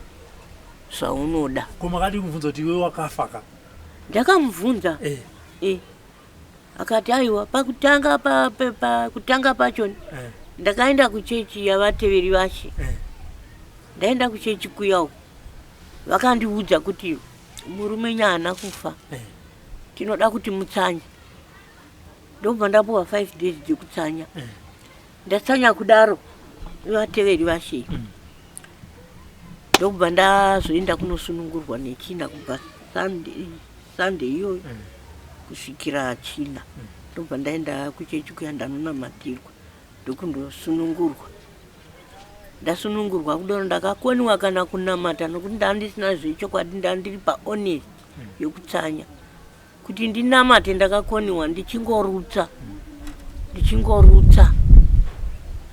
zvaunoda. Ko makadii kumubvunza kuti iwe wakafa ka? Ndakamubvunza eh. Eh. Akati aiwa pakutanga pakutanga pachoni eh. Ndakaenda kuchechi yavateveri vashe eh. Ndaenda kuchechi kuya uko vakandiudza kuti murume nyaana kufa eh. Tinoda kuti mutsanye ndobva ndapuwa 5 days dzekutsanya eh. Ndatsanya kudaro vateveri vashe mm. Ndokubva ndazoenda kunosunungurwa nechina kubva Sunday iyoyo mm. Kusvikira china mm. Ndobva ndaenda kuchechi kuya ndanonamatirwa ndokundosunungurwa. Ndasunungurwa kudaro ndakakoniwa kana kunamata nokuti ndandisina zvechokwadi ndandiri pahonest mm. Yokutsanya kuti ndinamate ndakakoniwa ndichingorutsa ndichingoruta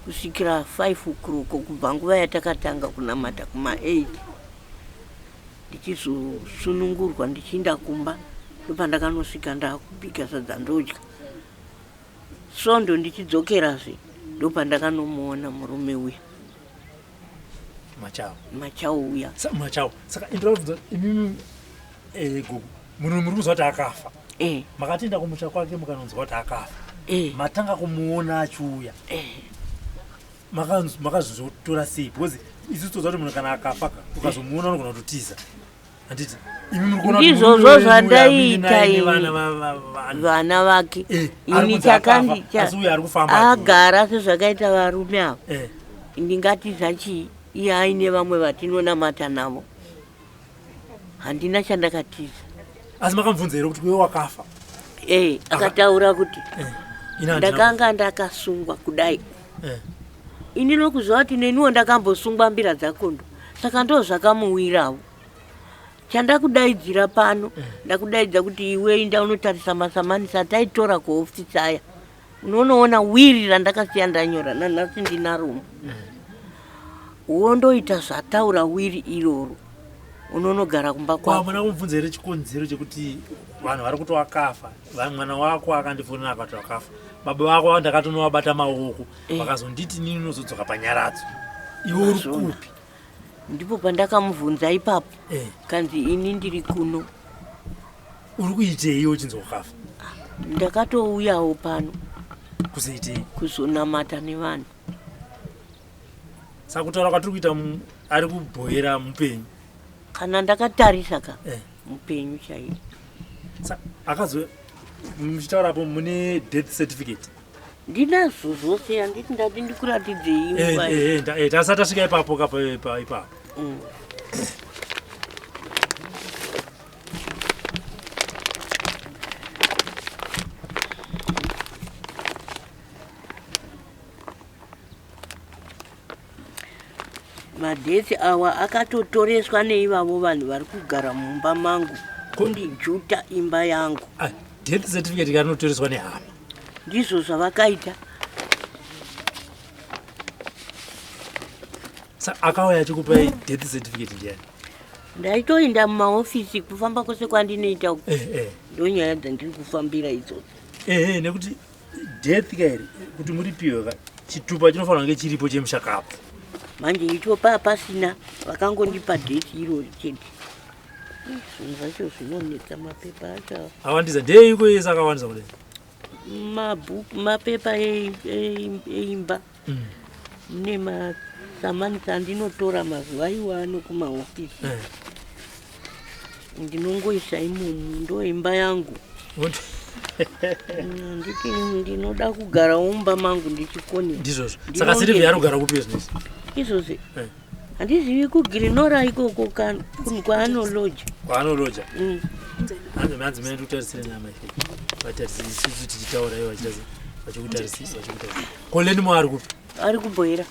kusvikira 5 o'clock kubva nguva yatakatanga kunamata kuma 8 ndichizosunungurwa ndichiinda kumba ndopandakanosvika ndakubika sadza ndodya svondo ndichidzokerazve ndopandakanomuona murume uya Machau Machau uya. Machau saka indira imimi eh, gogo munhu muri kuzwa kuti akafa eh. Makatienda kumusha kwake mukanonzwa kuti akafa eh. Matanga kumuona achiuya eh. Makazvizotora sei because isu toziva kuti munhu kana akafa ka ukazomuona unogona kutotiza handiti ndizvozvo zvandaiita ini vana vake eh, ini chakandiagara sezvakaita varume ava eh. Ndingatiza chii iye aine vamwe vatinonamata navo handina chandakatiza. Asi makamubvunza here kuti iwe wakafa? Eh, akataura kuti eh, ndakanga ndakasungwa kudai eh. Ini nokuziva kuti neniwo ndakambosungwa mbira dzakondo saka ndo zvakamuwirawo chandakudaidzira pano eh. Ndakudaidza kuti iwe inda unotarisa masamanisi ataitora kuhofisi aya unonoona wiri randakasiya ndanyora nanhasi ndinaromo eh. Wondoita zvataura wiri iroro unonogara kumba kwako. Hamuna kumubvunza here chikonzero chekuti vanhu vari kuti wakafa mwana wako akandifonera akati wakafa baba vako ndakatonovabata maoko eh. Vakazonditi nini unozodzoka panyaradzo iwe uri kupi? Ndipo pandakamubvunza ipapo eh. Kanzi ini ndiri kuno. Uri kuitei iwe uchinzi wakafa? Ndakatouyawo pano. Kuzoitei? Kuzonamata nevanhu. Saka kutaura kwatiri kuita ari kubhoera mupenyu kana ndakatarisa ka eh. Mupenyu chaiye. Akazo muchitaura apo mune death certificate? Ndinazvo zvose handiti ndati ndikuratidzei eh, eh, tasati tasvika ipapo kapa ipapo mm. Madhesi awa akatotoreswa neivavo vanhu vari kugara mumba mangu. Kundijuta imba yangu. Ah, death certificate karinotoreswa nehama. Ndizvo zvavakaita. Sa akauya achikupai death certificate ndiani? Ndaitoenda mumahofisi kufamba kwose kwandinoita uku. Eh, eh. Ndonyaya dzandiri kufambira idzodzo. Eh, eh, nekuti death ka iri kuti muripiwe ka chitupa chinofanira kunge chiripo chemushakabvu. Manje icho paa pasina vakangondipa date irori chete. Zvinhu zvacho zvinonetsa mapepa acho. Awandisa ndeiko yese akawandisa kudai? Mabhuku mapepa eimba. Mune masamanisi andinotora mazuva iwo ano kumahofisi. Ndinongoisa imomo ndoimba yangu. Nditi ndinoda kugara mumba mangu ndichikoniwa. Ndizvozvo. Saka Sylvia ari kugara kupi izvozvi? Izvozvi. Handizivi kuGrinora ikoko kunhu kwaanoloja. Kwaanoloja? Hanzi hanzi mene ndikutarisire nyama ife. Vatarisire isusu tichitaura ivo vachitarisira vachikutarisira vachikutarisira. Ko Lenimo ari kupi? Ari kuBohera.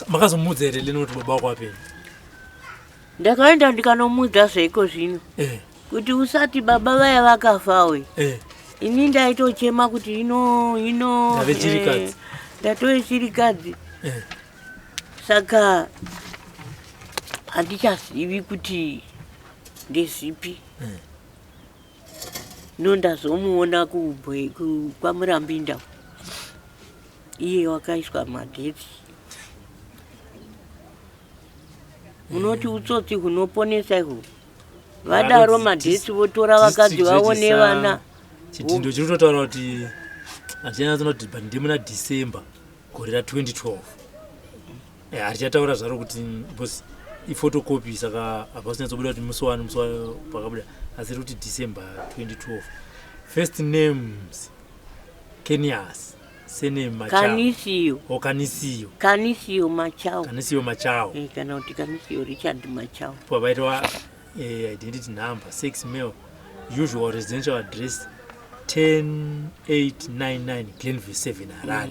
Makazomuudza here Lenimo kuti baba wako apenyu? Ndakaenda ndikanomuudza zveiko zvino. Kuti usati baba vaya vakafa we. Ini ndaitochema kuti ino ino Ndave chirikadzi. Ndatove chirikadzi. Saka handichazivi kuti ndezvipi. No ndazomuona kwaMurambinda. Iye wakaiswa magetsi. Munoti utsotsi hunoponesa ihwo. Vadaro magetsi votora vakadzi vavo nevana. Chidhindo chiri kutotaura kuti handichanyatsoona kuti but ndimuna December gore ra 2012. Harichataura zvaro kuti because iphotocopy saka hapasi kunyatsobuda kuti musi wani musi wa pakabuda asi riri kuti December 2012. First names Kenias, surname Machao. Kanisio. Oh, Kanisio. Kanisio Machao. Kanisio Machao. Kana kuti Kanisio Richard Machao. Pabaitwa identity number, sex male, usual residential address 10899 Glenview 7 Harare.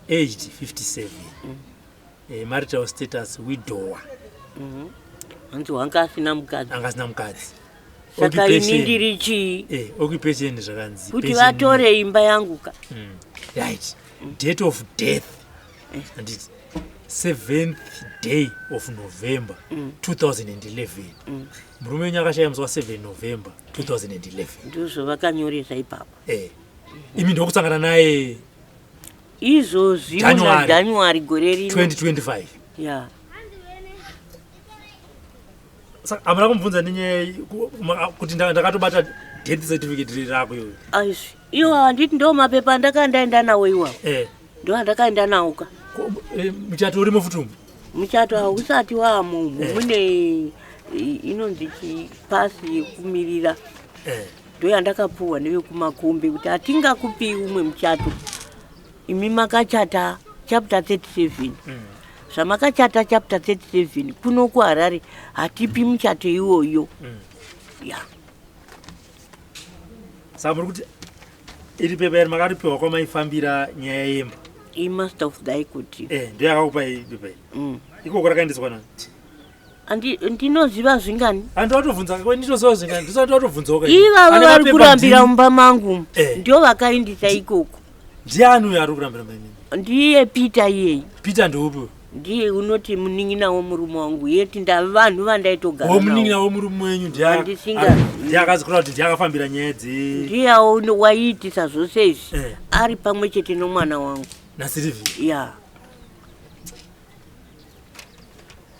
Aged 57. Marital status widower. Hanzi wanga asina mukadzi. Anga asina mukadzi. Saka ini ndiri chii? Occupation zvakanzi kuti pension. vatore imba yangu ka. Right. Date of death. Handiti 7th day of November 2011. Murume wenyu akashaya musi wa 7 November 2011. Ndizvo vakanyoresa ipapo. Imi ndokusangana naye izvozvi muna January. January gore rino. 2025. Yeah. Saka hamuna kumubvunza nenyaya kuti ndakatobata death certificate rako iyoyo? Aizvi. Iwo handiti ndo mapepa andakaenda nawo iwawo. Ndo andakaenda nawo ka. Muchato urimo futi umu? Muchato hausati waamo umu. Mune inonzi pasi yekumirira. Ndo yandakapuwa nevekumakombe kuti hatingakupi umwe muchato. Imi makachata chapter 37. Zvamakachata chapter 37 kuno kuHarare hatipi muchato iwoyo. Ya. Saka muri kuti iri pepa iri makaripiwa kwamaifambira nyaya yemba? I-Master of the High Court. Ndiyo yakakupa pepa iri. Ikoko rakaendeswa nani? Ndinoziva zvingani? Handi watobvunza, kwe ndinoziva zvingani? Ndisati watobvunzawo ka ini. Ivavo Ane vari mapepa kurambira ndini. mumba mangu. Ndivo vakaindisa ikoko. Ndiani uyo ari kurambira mumba imimi? Ndiye Peter iyeyi. Peter ndeupi? Ndiye unoti munin'ina womurume wangu. Yeti ndavanhu vandaitogara Wo munin'ina navo. womurume wenyu Handisinga- ndiye akazikura kuti ndiye akafambira nyaya dze Ndiye waiitisa zvose izvi. Ari pamwe chete nomwana wangu. NaSylvia? Ya.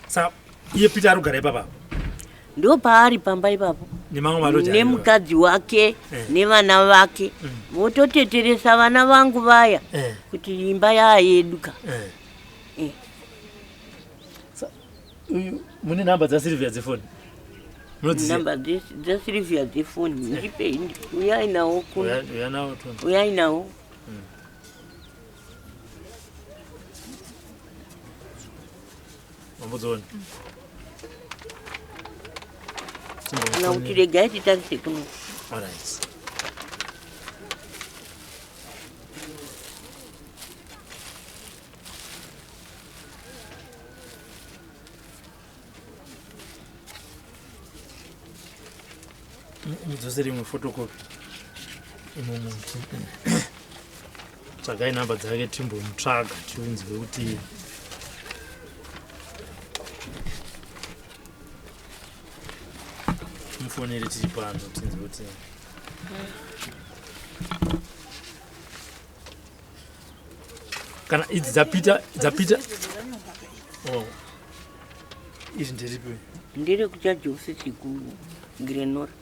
Saka iye Peter ari kugara ipapa? Ndo paari pamba ipapo. Nemamwe maloja ari Nemukadzi wake, nevana vake. Vototeteresa vana vangu vaya kuti imba yaayedu ka. Uyu mune nhamba dzaSylvia dzefoni? Munodziziva? Nhamba dzaSylvia dzefoni ndipei, uyai nawo kuno. Uya nawo tuone. Uyai nawo. Mambodziona. Kana kuti regai titarise kuno. All right. Mudzosere imwe photocopy imomo. Tsvagai namba dzake timbomutsvaga tiunzwe kuti timufonere tiri pano tinzwe kuti kana idzi dzapita dzapita. Oh. Izvi nderipi? Ndiri kuchaJosisi kuGrenora.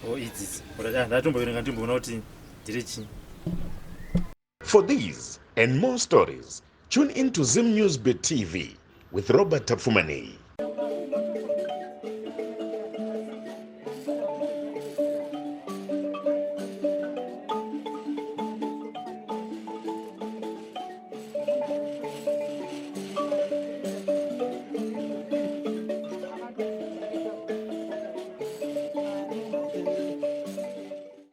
Oh, idzi ndatomboverenga ndimboona kuti ndiri chii. For these and more stories, tune in to Zim News Bit TV with Robert Tapfumaneyi.